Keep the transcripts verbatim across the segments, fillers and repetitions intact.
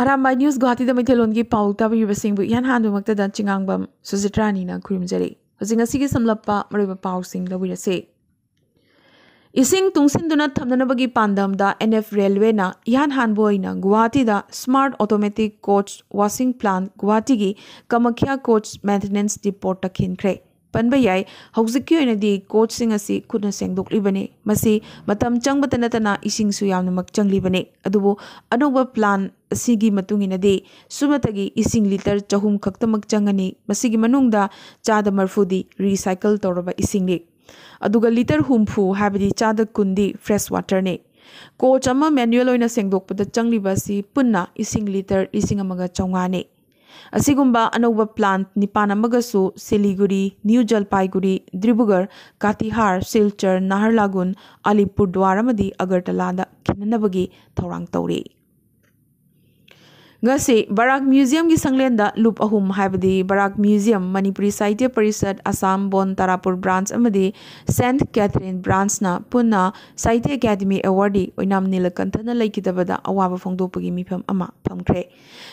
Arambai news ꯒꯨꯋꯥꯍꯥꯇꯤꯗ ꯃꯩꯇꯩꯂꯣꯟꯒꯤ ꯄꯥꯎ ꯇꯥꯕꯤꯔꯤꯕꯁꯤꯡꯕꯨ ꯏꯍꯥꯟ ꯍꯥꯟꯕꯃꯛꯇꯗ ꯆꯤꯉꯥꯡꯕꯝ ꯁꯨꯖꯤꯇ꯭ꯔꯥꯅꯤꯅ ꯈꯨꯔꯨꯝꯖꯔꯤ꯫ ꯍꯧꯖꯤꯛ ꯉꯁꯤꯒꯤ ꯁꯝꯂꯞꯄ ꯃꯔꯨꯑꯣꯏꯕ ꯄꯥꯎꯁꯤꯡ ꯂꯧꯕꯤꯔꯁꯤ꯫ ꯏꯁꯤꯡ ꯇꯨꯡꯁꯤꯟꯗꯨꯅ ꯊꯝꯅꯅꯕꯒꯤ ꯄꯥꯟꯗꯝꯗ N F Railwayꯅ ꯏꯍꯥꯟ ꯍꯥꯟꯕ ꯑꯣꯏꯅ ꯒꯨꯋꯥꯍꯥꯇꯤꯗ Smart Automatic Coach Washing Plant ꯒꯨꯋꯥꯍꯥꯇꯤꯒꯤ Kamakhya Coach Maintenance Depotꯇ ꯈꯤꯟꯈ꯭ꯔꯦ꯫ ꯄꯟꯕ ꯌꯥꯏ, ꯍꯧꯖꯤꯛꯀꯤ ꯑꯣꯏꯅꯗꯤ ꯀꯣꯆꯁꯤꯡ ꯑꯁꯤ ꯈꯨꯠꯅ ꯁꯦꯡꯗꯣꯛꯂꯤꯕꯅꯤ꯫ ꯃꯁꯤ ꯃꯇꯝ ꯆꯪꯕꯇ ꯅꯠꯇꯅ ꯏꯁꯤꯡꯁꯨ ꯌꯥꯝꯅꯃꯛ ꯆꯪꯂꯤꯕꯅꯤ꯫ ꯑꯗꯨꯕꯨ ꯑꯅꯧꯕ ꯄ꯭ꯂꯥꯟ ꯑꯁꯤꯒꯤ ꯃꯇꯨꯡ ꯏꯟꯅꯗꯤ ꯁꯨꯞꯅꯇꯒꯤ ꯏꯁꯤꯡ ꯂꯤꯇꯔ ꯆꯍꯨꯝ ꯈꯛꯇꯃꯛ ꯆꯪꯒꯅꯤ꯫ ꯃꯁꯤꯒꯤ ꯃꯅꯨꯡꯗ ꯆꯥꯗ ꯃꯔꯐꯨꯗꯤ recycle ꯇꯧꯔꯕ ꯏꯁꯤꯡꯅꯤ꯫ ꯑꯗꯨꯒ ꯂꯤꯇꯔ ꯍꯨꯝꯐꯨ, ꯍꯥꯏꯕꯗꯤ ꯆꯥꯗ ꯀꯨꯟꯗꯤ fresh waterꯅꯤ꯫ ꯀꯣꯆ ꯑꯃ manual ꯑꯣꯏꯅ ꯁꯦꯡꯗꯣꯛꯄꯗ ꯆꯪꯂꯤꯕ ꯑꯁꯤ ꯄꯨꯟꯅ ꯏꯁꯤꯡ ꯂꯤꯇꯔ ꯂꯤꯁꯤꯡ ꯑꯃꯒ ꯆꯥꯝꯃꯉꯥꯅꯤ꯫ ꯑꯁꯤꯒꯨꯝꯕ ꯑꯅꯧꯕ ꯄ꯭ꯂꯥꯟ ꯅꯤꯄꯥꯟ ꯑꯃꯒꯁꯨ ꯁꯤꯂꯤꯒꯨꯔꯤ, ꯅ꯭ꯌꯨ ꯖꯜꯄꯥꯏꯒꯨꯔꯤ, ꯗ꯭ꯔꯤꯕꯨꯒꯔ, ꯀꯥꯇꯤꯍꯥꯔ, ꯁꯤꯜꯆꯔ, ꯅꯍꯔꯂꯥꯒꯨꯟ, ꯑꯂꯤꯄꯨꯔꯗ꯭ꯋꯥꯔ ꯑꯃꯗꯤ ꯑꯒꯔꯇꯂꯥꯗ ꯈꯤꯟꯅꯅꯕꯒꯤ ꯊꯧꯔꯥꯡ ꯇꯧꯔꯤ꯫ ꯉꯁꯤ ꯕꯔꯥꯛ ꯃ꯭ꯌꯨꯖꯤꯌꯝꯒꯤ ꯁꯪꯂꯦꯟꯗ ꯂꯨꯞ ꯑꯍꯨꯝ, ꯍꯥꯏꯕꯗꯤ ꯕꯔꯥꯛ ꯃ꯭ꯌꯨꯖꯤꯌꯝ, ꯃꯅꯤꯄꯨꯔꯤ ꯁꯥꯍꯤꯇ꯭ꯌ ꯄꯔꯤꯁꯠ, ꯑꯁꯥꯝ ꯕꯣꯟ ꯇꯥꯔꯥꯄꯨꯔ ꯕ꯭ꯔꯥꯟꯆ ꯑꯃꯗꯤ ꯁꯦꯟꯠ ꯀꯦꯊꯔꯤꯟ ꯕ꯭ꯔꯥꯟꯆꯅ ꯄꯨꯟꯅ ꯁꯥꯍꯤꯇ꯭ꯌ ꯑꯦꯀꯥꯗꯃꯤ ꯑꯦꯋꯥꯔꯗꯤ ꯑꯣꯏꯅꯥꯝ ꯅꯤꯂꯀꯟꯊꯅ ꯂꯩꯈꯤꯗꯕꯗ ꯑꯋꯥꯕ ꯐꯣꯡꯗꯣꯛꯄꯒꯤ ꯃꯤꯐꯝ ꯑꯃ ꯐꯝꯈ꯭ꯔꯦ꯫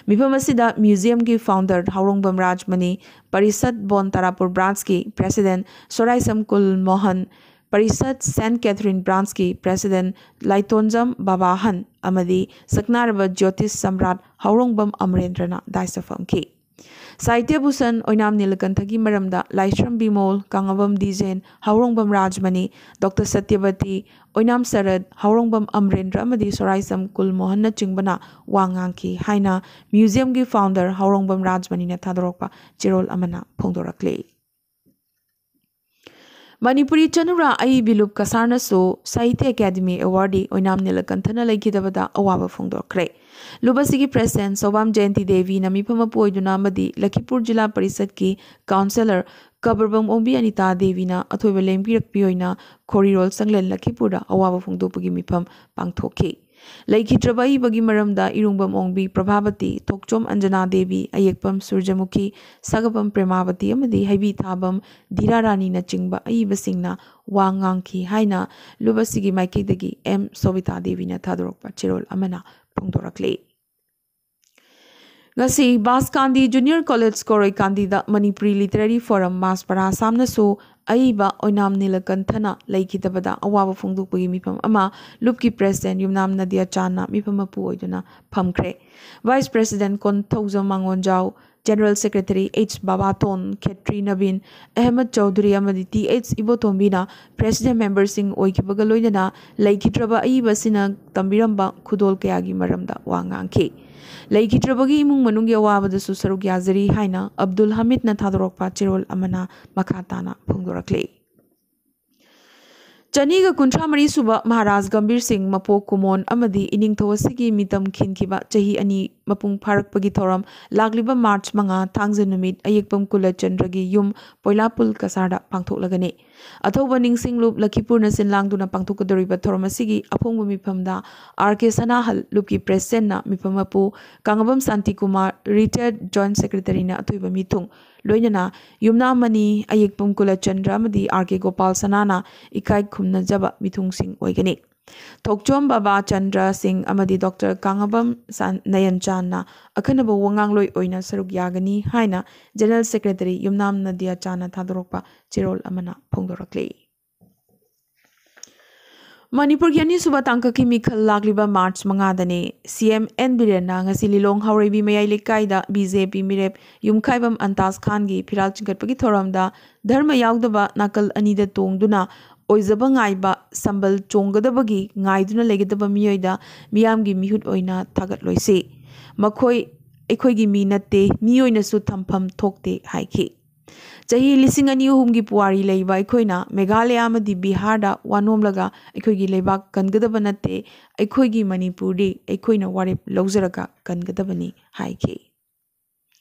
ꯃꯤꯐꯝ ꯑꯁꯤꯗ ꯃ꯭ꯌꯨꯖꯤꯌꯝꯒꯤ founder ꯍꯥꯎꯔꯣꯡꯕꯝ ꯔꯥꯖꯃꯅꯤ, ꯄꯔꯤꯁꯠ ꯕꯣꯟ ꯇꯥꯔꯥꯄꯨꯔ ꯕ꯭ꯔꯥꯟꯆꯀꯤ president ꯁꯣꯔꯥꯏꯁꯝ ꯀꯨꯜ ꯃꯣꯍꯟ, ꯄꯔꯤꯁꯠ ꯁꯦꯟꯠ ꯀꯦꯊꯔꯤꯟ ꯕ꯭ꯔꯥꯟꯆꯀꯤ president ꯂꯥꯏꯇꯣꯟꯖꯝ ꯕꯥꯕꯥꯍꯟ ꯑꯃꯗꯤ ꯁꯛꯅꯥꯏꯔꯕ ꯖ꯭ꯌꯣꯇꯤꯁ ꯁꯝꯔꯥꯠ ꯍꯥꯎꯔꯣꯡꯕꯝ ꯑꯃꯔꯦꯟꯗ꯭ꯔꯅ ꯗꯥꯏꯁꯇ ꯐꯝꯈꯤ꯫ ꯁꯥꯍꯤꯇ꯭ꯌ ꯚꯨꯁꯟ ꯑꯣꯏꯅꯥꯝ ꯅꯤꯂꯀꯟꯊꯒꯤ ꯃꯔꯝꯗ ꯂꯥꯏꯁ꯭ꯔꯝ ꯕꯤꯃꯣꯜ, ꯀꯥꯡꯉꯕꯝ ꯗꯤꯖꯦꯟ, ꯍꯥꯎꯔꯣꯡꯕꯝ ꯔꯥꯖꯃꯅꯤ, ꯗꯣꯛꯇꯔ ꯁꯇ꯭ꯌꯕꯇꯤ, ꯑꯣꯏꯅꯥꯝ ꯁꯔꯠ, ꯍꯥꯎꯔꯣꯡꯕꯝ ꯑꯃꯔꯦꯟꯗ꯭ꯔ ꯑꯃꯗꯤ ꯁꯣꯔꯥꯏꯁꯝ ꯀꯨꯜ ꯃꯣꯍꯟꯅꯆꯤꯡꯕꯅ ꯋꯥ ꯉꯥꯡꯈꯤ ꯍꯥꯏꯅ ꯃ꯭ꯌꯨꯖꯤꯌꯝꯒꯤ founder ꯍꯥꯎꯔꯣꯡꯕꯝ ꯔꯥꯖꯃꯅꯤꯅ ꯊꯥꯗꯣꯔꯛꯄ ꯆꯦꯔꯣꯜ ꯑꯃꯅ ꯐꯣꯡꯗꯣꯔꯛꯂꯤ꯫ ꯃꯅꯤꯄꯨꯔꯤ ꯆꯅꯨꯔꯥ ꯑꯏꯕꯤ ꯂꯨꯞ ꯀꯁꯥꯔꯅꯁꯨ ꯁꯥꯍꯤꯇ꯭ꯌ ꯑꯦꯀꯥꯗꯃꯤ ꯑꯦꯋꯥꯔꯗꯤ ꯑꯣꯏꯅꯥꯝ ꯅꯤꯂꯀꯟꯊꯅ ꯂꯩꯈꯤꯗꯕꯗ ꯑꯋꯥꯕ ꯐꯣꯡꯗꯣꯛꯈ꯭ꯔꯦ꯫ ꯂꯨꯞ ꯑꯁꯤꯒꯤ president ꯁꯣꯕꯥꯝ ꯖꯌꯟꯇꯤ ꯗꯦꯕꯤꯅ ꯃꯤꯐꯝ ꯃꯄꯨ ꯑꯣꯏꯗꯨꯅ ꯑꯃꯗꯤ ꯂꯈꯤꯄꯨꯔ ꯖꯤꯂꯥ ꯄꯔꯤꯁꯠꯀꯤ councillor ꯀꯕꯔꯕꯝ ꯑꯣꯡꯕꯤ ꯑꯅꯤꯇꯥ ꯗꯦꯕꯤꯅ ꯑꯊꯣꯏꯕ ꯂꯦꯡꯕꯤꯔꯛꯄꯤ ꯑꯣꯏꯅ ꯈꯣꯔꯤꯔꯣꯜ ꯁꯪꯂꯦꯟ ꯂꯈꯤꯄꯨꯔꯗ ꯑꯋꯥꯕ ꯐꯣꯡꯗꯣꯛꯄꯒꯤ ꯃꯤꯐꯝ ꯄꯥꯡꯊꯣꯛꯈꯤ꯫ ꯂꯩꯈꯤꯗ꯭ꯔꯕ ꯑꯏꯕꯒꯤ ꯃꯔꯝꯗ ꯏꯔꯨꯡꯕꯝ ꯑꯣꯡꯕꯤ ꯄ꯭ꯔꯚꯥꯕꯇꯤ, ꯊꯣꯛꯆꯣꯝ ꯑꯟꯖꯅꯥ ꯗꯦꯕꯤ, ꯑꯌꯦꯛꯄꯝ ꯁꯨꯔꯖꯃꯨꯈꯤ, ꯁꯥꯒꯕꯝ ꯄ꯭ꯔꯦꯃꯥꯕꯇꯤ ꯑꯃꯗꯤ ꯍꯩꯕꯤꯊꯥꯕꯝ ꯙꯤꯔꯥ ꯔꯥꯅꯤꯅꯆꯤꯡꯕ ꯑꯏꯕꯁꯤꯡꯅ ꯋꯥ ꯉꯥꯡꯈꯤ ꯍꯥꯏꯅ ꯂꯨꯞ ꯑꯁꯤꯒꯤ ꯃꯥꯏꯀꯩꯗꯒꯤ ꯑꯦꯝ ꯁꯣꯕꯤꯇꯥ ꯗꯦꯕꯤꯅ ꯊꯥꯗꯣꯔꯛꯄ ꯆꯦꯔꯣꯜ ꯑꯃꯅ ꯐꯣꯡꯗꯣꯔꯛꯂꯤ꯫ ꯉꯁꯤ ꯕꯥꯁ ꯀꯥꯟꯗꯤ ꯖꯨꯅꯤꯌꯔ ꯀꯣꯂꯦꯖ ꯀꯣꯔꯣꯏ ꯀꯥꯟꯗꯤꯗ ꯃꯅꯤꯄꯨꯔꯤ ꯂꯤꯇꯔꯦꯔꯤ ꯐꯣꯔꯝ ꯃꯥꯁ ꯄꯔꯥ ꯁꯥꯝꯅꯁꯨ ꯑꯏꯕ ꯑꯣꯏꯅꯥꯝ ꯅꯤꯂꯀꯟꯊꯅ ꯂꯩꯈꯤꯗꯕꯗ ꯑꯋꯥꯕ ꯐꯣꯡꯗꯣꯛꯄꯒꯤ ꯃꯤꯐꯝ ꯑꯃ ꯂꯨꯞꯀꯤ ꯄ꯭ꯔꯦꯁꯤꯗꯦꯟ ꯌꯨꯝꯅꯥꯝ ꯅꯗꯤꯌꯥ ꯆꯥꯟꯅ ꯃꯤꯐꯝ ꯃꯄꯨ ꯑꯣꯏꯗꯨꯅ ꯐꯝꯈ꯭ꯔꯦ꯫ Vice president Konthoujam Mangonjao, general secretary H Babaton, Khetri Nabin, Ahmad Chowdhury ꯑꯃꯗꯤ ꯇꯤ ꯑꯩꯆ ꯏꯕꯣꯇꯣꯝꯕꯤꯅ ꯄ꯭ꯔꯦꯁꯤꯗꯦꯟ ꯃꯦꯝꯕꯔꯁꯤꯡ ꯑꯣꯏꯈꯤꯕꯒ ꯂꯣꯏꯅꯅ ꯂꯩꯈꯤꯗ꯭ꯔꯕ ꯑꯏꯕ ꯑꯁꯤꯅ ꯇꯝꯕꯤꯔꯝꯕ ꯈꯨꯗꯣꯜ ꯀꯌꯥꯒꯤ ꯃꯔꯝꯗ ꯋꯥ ꯉꯥꯡꯈꯤ꯫ ꯂꯩꯈꯤꯗ꯭ꯔꯕꯒꯤ ꯏꯃꯨꯡ ꯃꯅꯨꯡꯒꯤ ꯑꯋꯥꯕꯗꯁꯨ ꯁꯔꯨꯛ ꯌꯥꯖꯔꯤ ꯍꯥꯏꯅ ꯑꯕꯗꯨꯜ ꯍꯃꯤꯗꯅ ꯊꯥꯗꯣꯔꯛꯄ ꯆꯦꯔꯣꯜ ꯑꯃꯅ ꯃꯈꯥ ꯇꯥꯅ ꯐꯣꯡꯗꯣꯔꯛꯂꯤ꯫ ꯆꯅꯤꯒ ꯀꯨꯟꯊ꯭ꯔꯥ ꯃꯔꯤ ꯁꯨꯕ ꯃꯍꯥꯔꯥꯖ ꯒꯝꯚꯤꯔ ꯁꯤꯡ ꯃꯄꯣꯛ ꯀꯨꯃꯣꯟ ꯑꯃꯗꯤ ꯏꯅꯤꯡꯊꯧ ꯑꯁꯤꯒꯤ ꯃꯤꯇꯝ ꯈꯤꯟꯈꯤꯕ ꯆꯍꯤ ꯑꯅꯤ ꯃꯄꯨꯡ ꯐꯥꯔꯛꯄꯒꯤ ꯊꯧꯔꯝ ꯂꯥꯛꯂꯤꯕ ꯃꯥꯔꯆ ꯃꯉꯥ ꯊꯥꯡꯖ ꯅꯨꯃꯤꯠ ꯑꯌꯦꯛꯄꯝ ꯀꯨꯂꯆꯟꯗ꯭ꯔꯒꯤ ꯌꯨꯝ ꯄꯣꯏꯂꯥꯄꯨꯜ ꯀꯁꯥꯔꯗ ꯄꯥꯡꯊꯣꯛꯂꯒꯅꯤ꯫ ꯑꯊꯧꯕ ꯅꯤꯡꯁꯤꯡꯂꯨꯞ ꯂꯈꯤꯄꯨꯔꯅ ꯁꯤꯟ ꯂꯥꯡꯗꯨꯅ ꯄꯥꯡꯊꯣꯛꯀꯗꯧꯔꯤꯕ ꯊꯧꯔꯝ ꯑꯁꯤꯒꯤ ꯑꯐꯣꯡꯕ ꯃꯤꯐꯝꯗ ꯑꯥꯔ ꯀꯦ ꯁꯅꯥꯍꯜ ꯂꯨꯞꯀꯤ ꯄ꯭ꯔꯦꯁꯤꯗꯦꯟꯠꯅ ꯃꯤꯐꯝ ꯃꯄꯨ ꯀꯥꯡꯉꯕꯝ ꯁꯥꯟꯇꯤꯀꯨꯃꯥꯔ, ꯔꯤꯇꯥꯌꯔꯗ ꯖꯣꯏꯟꯠ ꯁꯦꯀ꯭ꯔꯦꯇꯔꯤꯅ ꯑꯊꯣꯏꯕ ꯃꯤꯊꯨꯡ, ꯂꯣꯏꯅꯅ ꯌꯨꯝꯅꯥꯝ ꯃꯅꯤ ꯑꯌꯦꯛꯄꯝ ꯀꯨꯂꯆꯟꯗ꯭ꯔ ꯑꯃꯗꯤ ꯑꯥꯔ ꯀꯦ ꯒꯣꯄꯥꯜ ꯁꯅꯥꯅ ꯏꯀꯥꯏ ꯈꯨꯝꯅꯖꯕ ꯃꯤꯊꯨꯡꯁꯤꯡ ꯑꯣꯏꯒꯅꯤ꯫ ꯊꯣꯛꯆꯣꯝ ꯕꯕꯥ ꯆꯟꯗ꯭ꯔ ꯁꯤꯡ ꯑꯃꯗꯤ ꯗꯣꯛꯇꯔ ꯀꯥꯡꯉꯕꯝ ꯁꯥꯟ-, ꯅꯌꯟ ꯆꯥꯟꯅ ꯑꯈꯟꯅꯕ ꯋꯥꯉꯥꯡꯂꯣꯏ ꯑꯣꯏꯅ ꯁꯔꯨꯛ ꯌꯥꯒꯅꯤ ꯍꯥꯏꯅ ꯖꯦꯅꯔꯦꯜ ꯁꯦꯀ꯭ꯔꯦꯇꯔꯤ ꯌꯨꯝꯅꯥꯝ ꯅꯗꯤꯌꯥ ꯆꯥꯟꯅ ꯊꯥꯗꯣꯔꯛꯄ ꯆꯦꯔꯣꯜ ꯑꯃꯅ ꯐꯣꯡꯗꯣꯔꯛꯂꯤ꯫ ꯃꯅꯤꯄꯨꯔꯒꯤ ꯑꯅꯤꯁꯨꯕ ꯇꯥꯡꯀꯛꯀꯤ ꯃꯤꯈꯜ ꯂꯥꯛꯂꯤꯕ ꯃꯥꯔꯆ ꯃꯉꯥꯗꯅꯤ꯫ ꯁꯤ ꯑꯦꯝ ꯑꯦꯟ ꯕꯤꯔꯦꯟꯅ ꯉꯁꯤ ꯂꯤꯂꯣꯡ ꯍꯥꯎꯔꯩꯕꯤ ꯃꯌꯥꯏ ꯂꯩꯀꯥꯏꯗ ꯕꯤ ꯖꯦ ꯄꯤ ꯃꯤꯔꯦꯞ ꯌꯨꯝꯈꯥꯏꯕꯝ ꯑꯟꯇꯥꯖ ꯈꯥꯟꯒꯤ ꯐꯤꯔꯥꯜ ꯆꯤꯡꯈꯠꯄꯒꯤ ꯊꯧꯔꯝꯗ ꯙꯔꯃ ꯌꯥꯎꯗꯕ ꯅꯥꯀꯜ ꯑꯅꯤꯗ ꯇꯣꯡꯗꯨꯅ ꯑꯣꯏꯖꯕ ꯉꯥꯏꯕ ꯁꯝꯕꯜ ꯆꯣꯡꯒꯗꯕꯒꯤ ꯉꯥꯏꯗꯨꯅ ꯂꯩꯒꯗꯕ ꯃꯤꯑꯣꯏꯗ ꯃꯤꯌꯥꯝꯒꯤ ꯃꯤꯍꯨꯠ ꯑꯣꯏꯅ ꯊꯥꯒꯠꯂꯣꯏꯁꯤ꯫ ꯃꯈꯣꯏ ꯑꯩꯈꯣꯏꯒꯤ ꯃꯤ ꯅꯠꯇꯦ, ꯃꯤ ꯑꯣꯏꯅꯁꯨ ꯊꯝꯐꯝ ꯊꯣꯛꯇꯦ ꯍꯥꯏꯈꯤ꯫ ꯆꯍꯤ ꯂꯤꯁꯤꯡ ꯑꯅꯤ ꯑꯍꯨꯝꯒꯤ ꯄꯨꯋꯥꯔꯤ ꯂꯩꯕ ꯑꯩꯈꯣꯏꯅ ꯃꯦꯘꯥꯂꯌꯥ ꯑꯃꯗꯤ ꯕꯤꯍꯥꯔꯗ ꯋꯥ ꯅꯣꯝꯂꯒ ꯑꯩꯈꯣꯏꯒꯤ ꯂꯩꯕꯥꯛ ꯀꯟꯒꯗꯕ ꯅꯠꯇꯦ, ꯑꯩꯈꯣꯏꯒꯤ ꯃꯅꯤꯄꯨꯔꯗꯤ ꯑꯩꯈꯣꯏꯅ ꯋꯥꯔꯦꯞ ꯂꯧꯖꯔꯒ ꯀꯟꯒꯗꯕꯅꯤ ꯍꯥꯏꯈꯤ꯫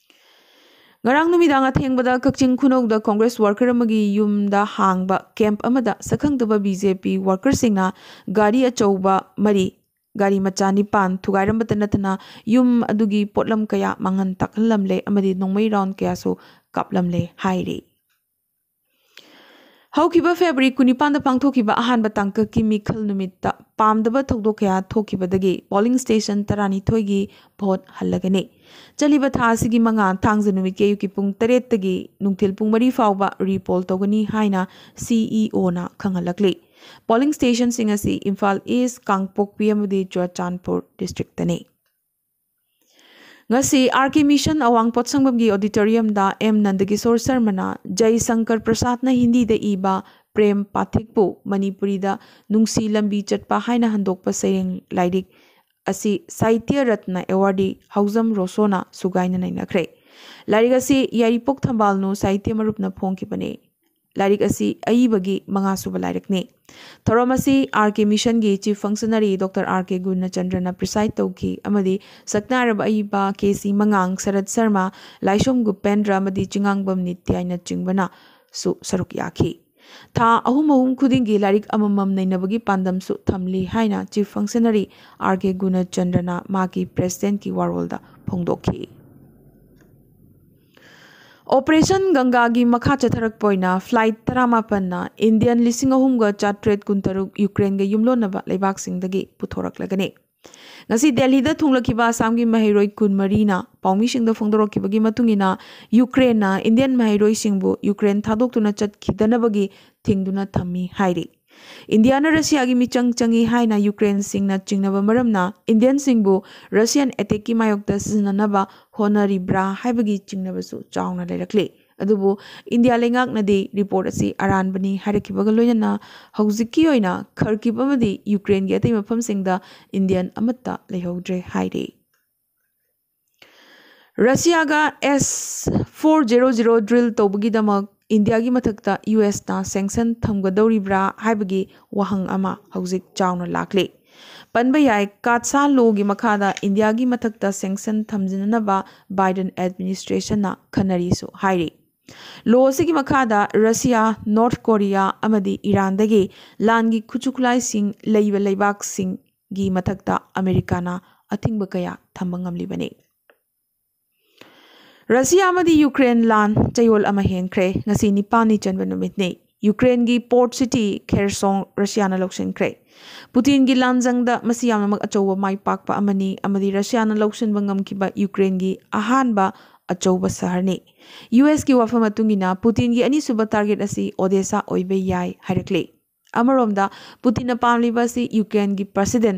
ꯉꯔꯥꯡ ꯅꯨꯃꯤꯗꯥꯡ ꯑꯊꯦꯡꯕꯗ ꯀꯛꯆꯤꯡ ꯈꯨꯅꯧꯗ ꯀꯣꯡꯒ꯭ꯔꯦꯁ ꯋꯥꯔꯀꯔ ꯑꯃꯒꯤ ꯌꯨꯝꯗ ꯍꯥꯡꯕ ꯀꯦꯝꯞ ꯑꯃꯗ ꯁꯛꯈꯪꯗꯕ ꯕꯤ ꯖꯦ ꯄꯤ ꯋꯥꯔꯀꯔꯁꯤꯡꯅ ꯒꯥꯔꯤ ꯑꯆꯧꯕ ꯃꯔꯤ, ꯒꯥꯔꯤ ꯃꯆꯥ ꯅꯤꯄꯥꯟ ꯊꯨꯒꯥꯏꯔꯝꯕꯇ ꯅꯠꯇꯅ ꯌꯨꯝ ꯑꯗꯨꯒꯤ ꯄꯣꯠꯂꯝ ꯀꯌꯥ ꯃꯥꯡꯍꯟ ꯇꯥꯛꯍꯜꯂꯝꯂꯦ ꯑꯃꯗꯤ ꯅꯣꯡꯃꯩ ꯔꯥꯎꯟ ꯀꯌꯥꯁꯨ ꯀꯥꯞꯂꯝꯂꯦ ꯍꯥꯏꯔꯤ꯫ ꯍꯧꯈꯤꯕ ꯐꯦꯕ꯭ꯔꯨꯋꯥꯔꯤ ꯀꯨꯟꯅꯤꯄꯥꯟꯗ ꯄꯥꯡꯊꯣꯛꯈꯤꯕ ꯑꯍꯥꯟꯕ ꯇꯥꯡꯀꯛꯀꯤ ꯃꯤꯈꯜ ꯅꯨꯃꯤꯠꯇ ꯄꯥꯝꯗꯕ ꯊꯧꯗꯣꯛ ꯀꯌꯥ ꯊꯣꯛꯈꯤꯕꯗꯒꯤ ꯄꯣꯂꯤꯡ ꯁ꯭ꯇꯦꯁꯟ ꯇꯔꯥꯅꯤꯊꯣꯏꯒꯤ ꯚꯣꯠ ꯍꯜꯂꯒꯅꯤ꯫ ꯆꯠꯂꯤꯕ ꯊꯥ ꯑꯁꯤꯒꯤ ꯃꯉꯥ, ꯊꯥꯡꯖ ꯅꯨꯃꯤꯠꯀꯤ ꯑꯌꯨꯛꯀꯤ ꯄꯨꯡ ꯇꯔꯦꯠꯇꯒꯤ ꯅꯨꯡꯊꯤꯜ ꯄꯨꯡ ꯃꯔꯤ ꯐꯥꯎꯕ ꯔꯤꯄꯣꯜ ꯇꯧꯒꯅꯤ ꯍꯥꯏꯅ ꯁꯤꯏꯑꯣꯅ ꯈꯪꯍꯜꯂꯛꯂꯤ꯫ ꯄꯣꯂꯤꯡ ꯁ꯭ꯇꯦꯁꯟꯁꯤꯡ ꯑꯁꯤ ꯏꯝꯐꯥꯜ ꯏꯁ, ꯀꯥꯡꯄꯣꯛꯄꯤ ꯑꯃꯗꯤ ꯆꯨꯔꯆꯥꯟꯄꯨꯔ ꯗꯤꯁꯇ꯭ꯔꯤꯛꯇꯅꯤ꯫ ꯉꯁꯤ ꯑꯥꯔ ꯀꯦ ꯃꯤꯁꯟ ꯑꯋꯥꯡ ꯄꯣꯠꯁꯪꯕꯝꯒꯤ ꯑꯣꯗꯤꯇꯣꯔꯤꯌꯝꯗ ꯑꯦꯝ ꯅꯟꯗꯀꯤꯁꯣꯔ ꯁꯔꯃꯅ ꯖꯩ ꯁꯪꯀꯔ ꯄ꯭ꯔꯁꯥꯗꯅ ꯍꯤꯟꯗꯤꯗ ꯏꯕ ꯄ꯭ꯔꯦꯝ ꯄꯥꯊꯤꯛꯄꯨ ꯃꯅꯤꯄꯨꯔꯤꯗ ꯅꯨꯡꯁꯤ ꯂꯝꯕꯤ ꯆꯠꯄ ꯍꯥꯏꯅ ꯍꯟꯗꯣꯛꯄ ꯁꯩꯔꯦꯡ ꯂꯥꯏꯔꯤꯛ ꯑꯁꯤ ꯁꯥꯍꯤꯇ꯭ꯌ ꯔꯠꯅ ꯑꯦꯋꯥꯔꯗꯤ ꯍꯧꯖꯝ ꯔꯣꯁꯣꯅ ꯁꯨꯒꯥꯏꯅ ꯅꯩꯅꯈ꯭ꯔꯦ꯫ ꯂꯥꯏꯔꯤꯛ ꯑꯁꯤ ꯌꯥꯏꯔꯤꯄꯣꯛ ꯊꯝꯕꯥꯜꯅꯨ ꯁꯥꯍꯤꯇ꯭ꯌ ꯃꯔꯨꯞꯅ ꯐꯣꯡꯈꯤꯕꯅꯤ꯫ ꯂꯥꯏꯔꯤꯛ ꯑꯁꯤ ꯑꯏꯕꯒꯤ ꯃꯉꯥꯁꯨꯕ ꯂꯥꯏꯔꯤꯛꯅꯤ꯫ ꯊꯧꯔꯝ ꯑꯁꯤ ꯑꯥꯔ ꯀꯦ ꯃꯤꯁꯟꯒꯤ ꯆꯤꯐ ꯐꯪꯁꯅꯔꯤ ꯗꯣꯛꯇꯔ ꯑꯥꯔ ꯀꯦ ꯒꯨꯔꯅꯆꯟꯗ꯭ꯔꯅ ꯄ꯭ꯔꯤꯁꯥꯏꯗ ꯇꯧꯈꯤ ꯑꯃꯗꯤ ꯁꯛꯅꯥꯏꯔꯕ ꯑꯏꯕ ꯀꯦ ꯁꯤ ꯃꯉꯥꯡ, ꯁꯔꯠ ꯁꯔꯃ, ꯂꯥꯏꯁꯣꯝ ꯒꯨꯄꯦꯟꯗ꯭ꯔ ꯑꯃꯗꯤ ꯆꯤꯉꯥꯡꯕꯝ ꯅꯤꯇ꯭ꯌꯥꯏꯅꯆꯤꯡꯕꯅꯁꯨ ꯁꯔꯨꯛ ꯌꯥꯈꯤ꯫ ꯊꯥ ꯑꯍꯨꯝ ꯑꯍꯨꯝ ꯈꯨꯗꯤꯡꯒꯤ ꯂꯥꯏꯔꯤꯛ ꯑꯃꯃꯝ ꯅꯩꯅꯕꯒꯤ ꯄꯥꯟꯗꯝꯁꯨ ꯊꯝꯂꯤ ꯍꯥꯏꯅ ꯆꯤꯐ ꯐꯪꯁꯅꯔꯤ ꯑꯥꯔ ꯀꯦ ꯒꯨꯔꯅꯆꯟꯗ꯭ꯔꯅ ꯃꯍꯥꯛꯀꯤ ꯄ꯭ꯔꯦꯁꯤꯗꯦꯟꯠꯀꯤ ꯋꯥꯔꯣꯜꯗ ꯐꯣꯡꯗꯣꯛꯈꯤ꯫ ꯑꯣꯄꯔꯦꯁꯟ ꯒꯪꯒꯥꯒꯤ ꯃꯈꯥ ꯆꯠꯊꯔꯛꯄ ꯑꯣꯏꯅ ꯐ꯭ꯂꯥꯏꯠ ꯇꯔꯥꯃꯥꯄꯟꯅ ꯏꯟꯗꯤꯌꯟ ꯂꯤꯁꯤꯡ ꯑꯍꯨꯝꯒ ꯆꯥꯇ꯭ꯔꯦꯠ ꯀꯨꯟꯇꯔꯨꯛ ꯌꯨꯀ꯭ꯔꯦꯟꯒ ꯌꯨꯝꯂꯣꯟꯅꯕ ꯂꯩꯕꯥꯛꯁꯤꯡꯗꯒꯤ ꯄꯨꯊꯣꯔꯛꯂꯒꯅꯤ꯫ ꯉꯁꯤ ꯗꯦꯜꯂꯤꯗ ꯊꯨꯡꯂꯈꯤꯕ ꯑꯁꯥꯝꯒꯤ ꯃꯍꯩꯔꯣꯏ ꯀꯨꯟꯃꯔꯤꯅ ꯄꯥꯎꯃꯤꯁꯤꯡꯗ ꯐꯣꯡꯗꯣꯔꯛꯈꯤꯕꯒꯤ ꯃꯇꯨꯡ ꯏꯟꯅ, ꯌꯨꯀ꯭ꯔꯦꯟꯅ ꯏꯟꯗꯤꯌꯟ ꯃꯍꯩꯔꯣꯏꯁꯤꯡꯕꯨ ꯌꯨꯀ꯭ꯔꯦꯟ ꯊꯥꯗꯣꯛꯇꯨꯅ ꯆꯠꯈꯤꯗꯅꯕꯒꯤ ꯊꯤꯡꯗꯨꯅ ꯊꯝꯃꯤ ꯍꯥꯏꯔꯤ꯫ ꯏꯟꯗꯤꯌꯥꯅ ꯔꯁꯤꯌꯥꯒꯤ ꯃꯤꯆꯪ ꯆꯪꯏ ꯍꯥꯏꯅ ꯌꯨꯀ꯭ꯔꯦꯟꯁꯤꯡꯅ ꯆꯤꯡꯅꯕ ꯃꯔꯝꯅ ꯏꯟꯗꯤꯌꯟꯁꯤꯡꯕꯨ ꯔꯁꯤꯌꯟ ꯑꯦꯇꯦꯛꯀꯤ ꯃꯥꯌꯣꯛꯇ ꯁꯤꯖꯤꯟꯅꯅꯕ ꯍꯣꯠꯅꯔꯤꯕ꯭ꯔꯥ ꯍꯥꯏꯕꯒꯤ ꯆꯤꯡꯅꯕꯁꯨ ꯆꯥꯎꯅ ꯂꯩꯔꯛꯂꯤ꯫ ꯑꯗꯨꯕꯨ ꯏꯟꯗꯤꯌꯥ ꯂꯩꯉꯥꯛꯅꯗꯤ ꯔꯤꯄꯣꯔꯠ ꯑꯁꯤ ꯑꯔꯥꯟꯕꯅꯤ ꯍꯥꯏꯔꯛꯈꯤꯕꯒ ꯂꯣꯏꯅꯅ ꯍꯧꯖꯤꯛꯀꯤ ꯑꯣꯏꯅ ꯈꯔꯀꯤꯞ ꯑꯃꯗꯤ ꯌꯨꯀ꯭ꯔꯦꯟꯒꯤ ꯑꯇꯩ ꯃꯐꯝꯁꯤꯡꯗ ꯏꯟꯗꯤꯌꯟ ꯑꯃꯠꯇ ꯂꯩꯍꯧꯗ꯭ꯔꯦ ꯍꯥꯏꯔꯤ꯫ ꯔꯁꯤꯌꯥꯒ ꯑꯦꯁ ꯐꯣꯔ ꯖꯦꯔꯣ ꯖꯦꯔꯣ ꯗ꯭ꯔꯤꯜ ꯇꯧꯕꯒꯤꯗꯃꯛ ꯏꯟꯗꯤꯌꯥꯒꯤ ꯃꯊꯛꯇ ꯌꯨ ꯑꯦꯁꯅ ꯁꯦꯡꯁꯟ ꯊꯝꯒꯗꯧꯔꯤꯕ꯭ꯔꯥ ꯍꯥꯏꯕꯒꯤ ꯋꯥꯍꯪ ꯑꯃ ꯍꯧꯖꯤꯛ ꯆꯥꯎꯅ ꯂꯥꯛꯂꯤ꯫ ꯄꯟꯕ ꯌꯥꯏ, ꯀꯥꯠꯁꯥ ꯂꯣꯒꯤ ꯃꯈꯥꯗ ꯏꯟꯗꯤꯌꯥꯒꯤ ꯃꯊꯛꯇ ꯁꯦꯡꯁꯟ ꯊꯝꯖꯤꯟꯅꯅꯕ ꯕꯥꯏꯗꯟ ꯑꯦꯗꯃꯤꯅꯤꯁꯇ꯭ꯔꯦꯁꯟꯅ ꯈꯟꯅꯔꯤꯁꯨ ꯍꯥꯏꯔꯤ꯫ ꯂꯣ ꯑꯁꯤꯒꯤ ꯃꯈꯥꯗ ꯔꯁꯤꯌꯥ, ꯅꯣꯔꯠ ꯀꯣꯔꯤꯌꯥ ꯑꯃꯗꯤ ꯏꯔꯥꯟꯗꯒꯤ ꯂꯥꯟꯒꯤ ꯈꯨꯠꯁꯨ ꯈꯨꯠꯂꯥꯏꯁꯤꯡ ꯂꯩꯕ ꯂꯩꯕꯥꯛꯁꯤꯡꯒꯤ ꯃꯊꯛꯇ ꯑꯃꯦꯔꯤꯀꯥꯅ ꯑꯊꯤꯡꯕ ꯀꯌꯥ ꯊꯝꯕ ꯉꯝꯂꯤꯕꯅꯤ꯫ ꯔꯁꯤꯌꯥ ꯑꯃꯗꯤ ꯌꯨꯀ꯭ꯔꯦꯟ ꯂꯥꯟ ꯆꯌꯣꯜ ꯑꯃ ꯍꯦꯟꯈ꯭ꯔꯦ꯫ ꯉꯁꯤ ꯅꯤꯄꯥꯜꯅꯤ ꯆꯟꯕ ꯅꯨꯃꯤꯠꯅꯤ꯫ ꯌꯨꯀ꯭ꯔꯦꯟꯒꯤ ꯄꯣꯔꯠ ꯁꯤꯇꯤ ꯈꯦꯔꯁꯣꯡ ꯔꯁꯤꯌꯥꯅ ꯂꯧꯁꯤꯟꯈ꯭ꯔꯦ꯫ ꯄꯨꯇꯤꯟꯒꯤ ꯂꯥꯟꯖꯪꯗ ꯃꯁꯤ ꯌꯥꯝꯅꯃꯛ ꯑꯆꯧꯕ ꯃꯥꯏ ꯄꯥꯛꯄ ꯑꯃꯅꯤ ꯑꯃꯗꯤ ꯔꯁꯤꯌꯥꯅ ꯂꯧꯁꯤꯟꯕ ꯉꯝꯈꯤꯕ ꯌꯨꯀ꯭ꯔꯦꯟꯒꯤ ꯑꯍꯥꯟꯕ ꯑꯆꯧꯕ ꯁꯍꯔꯅꯤ꯫ ꯌꯨ ꯑꯦꯁꯀꯤ ꯋꯥꯐꯝ ꯃꯇꯨꯡ ꯏꯟꯅ ꯄꯨꯇꯤꯟꯒꯤ ꯑꯅꯤꯁꯨꯕ ꯇꯥꯔꯒꯦꯠ ꯑꯁꯤ ꯑꯣꯗꯦꯁꯥ ꯑꯣꯏꯕ ꯌꯥꯏ ꯍꯥꯏꯔꯛꯂꯤ꯫ ꯑꯃꯔꯣꯝꯗ ꯄꯨꯇꯤꯟꯅ ꯄꯥꯝꯂꯤꯕ ꯑꯁꯤ ꯌꯨꯀ꯭ꯔꯦꯟꯒꯤ ꯄ꯭ꯔꯁꯤꯗꯦꯟ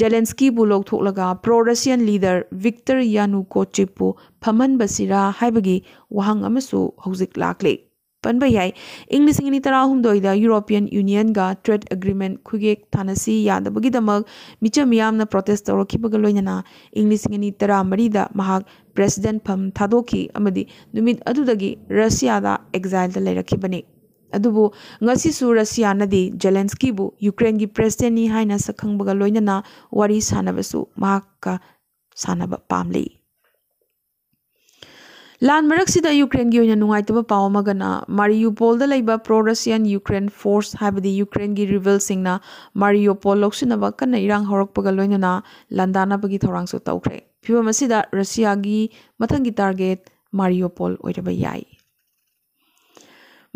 ꯖꯦꯂꯦꯟꯁꯀꯤꯕꯨ ꯂꯧꯊꯣꯛꯂꯒ ꯄ꯭ꯔꯣ ꯔꯁꯤꯌꯟ ꯂꯤꯗꯔ ꯚꯤꯛꯇꯔ ꯌꯥꯅꯨꯀꯣꯆꯤꯞꯄꯨ ꯐꯝꯍꯟꯕꯁꯤꯔꯥ ꯍꯥꯏꯕꯒꯤ ꯋꯥꯍꯪ ꯑꯃꯁꯨ ꯍꯧꯖꯤꯛ ꯂꯥꯛꯂꯤ꯫ ꯄꯟꯕ ꯌꯥꯏ, ꯏꯪ ꯂꯤꯁꯤꯡ ꯑꯅꯤ ꯇꯔꯥꯍꯨꯝꯗꯣꯏꯗ ꯌꯨꯔꯣꯄꯤꯌꯟ ꯌꯨꯅꯤꯌꯟꯒ ꯇ꯭ꯔꯦꯗ ꯑꯦꯒ꯭ꯔꯤꯃꯦꯟ ꯈꯨꯌꯦꯛ ꯊꯥꯅꯁꯤ ꯌꯥꯗꯕꯒꯤꯗꯃꯛ ꯃꯤꯆꯝ ꯃꯤꯌꯥꯝꯅ ꯄ꯭ꯔꯣꯇꯦꯁ ꯇꯧꯔꯛꯈꯤꯕꯒ ꯂꯣꯏꯅꯅ ꯏꯪ ꯂꯤꯁꯤꯡ ꯑꯅꯤ ꯇꯔꯥꯃꯔꯤꯗ ꯃꯍꯥꯛ ꯄ꯭ꯔꯦꯁꯤꯗꯦꯟ ꯐꯝ ꯊꯥꯗꯣꯛꯈꯤ ꯑꯃꯗꯤ ꯅꯨꯃꯤꯠ ꯑꯗꯨꯗꯒꯤ ꯔꯁꯤꯌꯥꯗ ꯑꯦꯛꯖꯥꯏꯜꯗ ꯂꯩꯔꯛꯈꯤꯕꯅꯤ꯫ ꯑꯗꯨꯕꯨ ꯉꯁꯤꯁꯨ ꯔꯁꯤꯌꯥꯅꯗꯤ ꯖꯦꯂꯦꯟꯁꯀꯤꯕꯨ ꯌꯨꯀ꯭ꯔꯦꯟꯒꯤ ꯄ꯭ꯔꯦꯁꯤꯗꯦꯟꯅꯤ ꯍꯥꯏꯅ ꯁꯛꯈꯪꯕꯒ ꯂꯣꯏꯅꯅ ꯋꯥꯔꯤ ꯁꯥꯟꯅꯕꯁꯨ ꯃꯍꯥꯛꯀ ꯁꯥꯟꯅꯕ ꯄꯥꯝꯂꯤ꯫ ꯂꯥꯟ ꯃꯔꯛꯁꯤꯗ ꯌꯨꯀ꯭ꯔꯦꯟꯒꯤ ꯑꯣꯏꯅ ꯅꯨꯡꯉꯥꯏꯇꯕ ꯄꯥꯎ ꯑꯃꯒꯅ ꯃꯥꯔꯤꯌꯨꯄꯣꯜꯗ ꯂꯩꯕ ꯄ꯭ꯔꯣ ꯔꯁꯤꯌꯟ ꯌꯨꯀ꯭ꯔꯦꯟ ꯐꯣꯔꯁ ꯍꯥꯏꯕꯗꯤ ꯌꯨꯀ꯭ꯔꯦꯟꯒꯤ ꯔꯤꯕꯦꯜꯁꯤꯡꯅ ꯃꯥꯔꯤꯌꯨꯄꯣꯜ ꯂꯧꯁꯤꯟꯅꯕ ꯀꯟꯅ ꯏꯔꯥꯡ ꯍꯧꯔꯛꯄꯒ ꯂꯣꯏꯅꯅ ꯂꯥꯟꯗꯥꯅꯕꯒꯤ ꯊꯧꯔꯥꯡꯁꯨ ꯇꯧꯈ꯭ꯔꯦ꯫ ꯐꯤꯚꯝ ꯑꯁꯤꯗ ꯔꯁꯤꯌꯥꯒꯤ ꯃꯊꯪꯒꯤ ꯇꯥꯔꯒꯦꯠ ꯃꯥꯔꯤꯌꯨꯄꯣꯜ ꯑꯣꯏꯔꯕ ꯌꯥꯏ꯫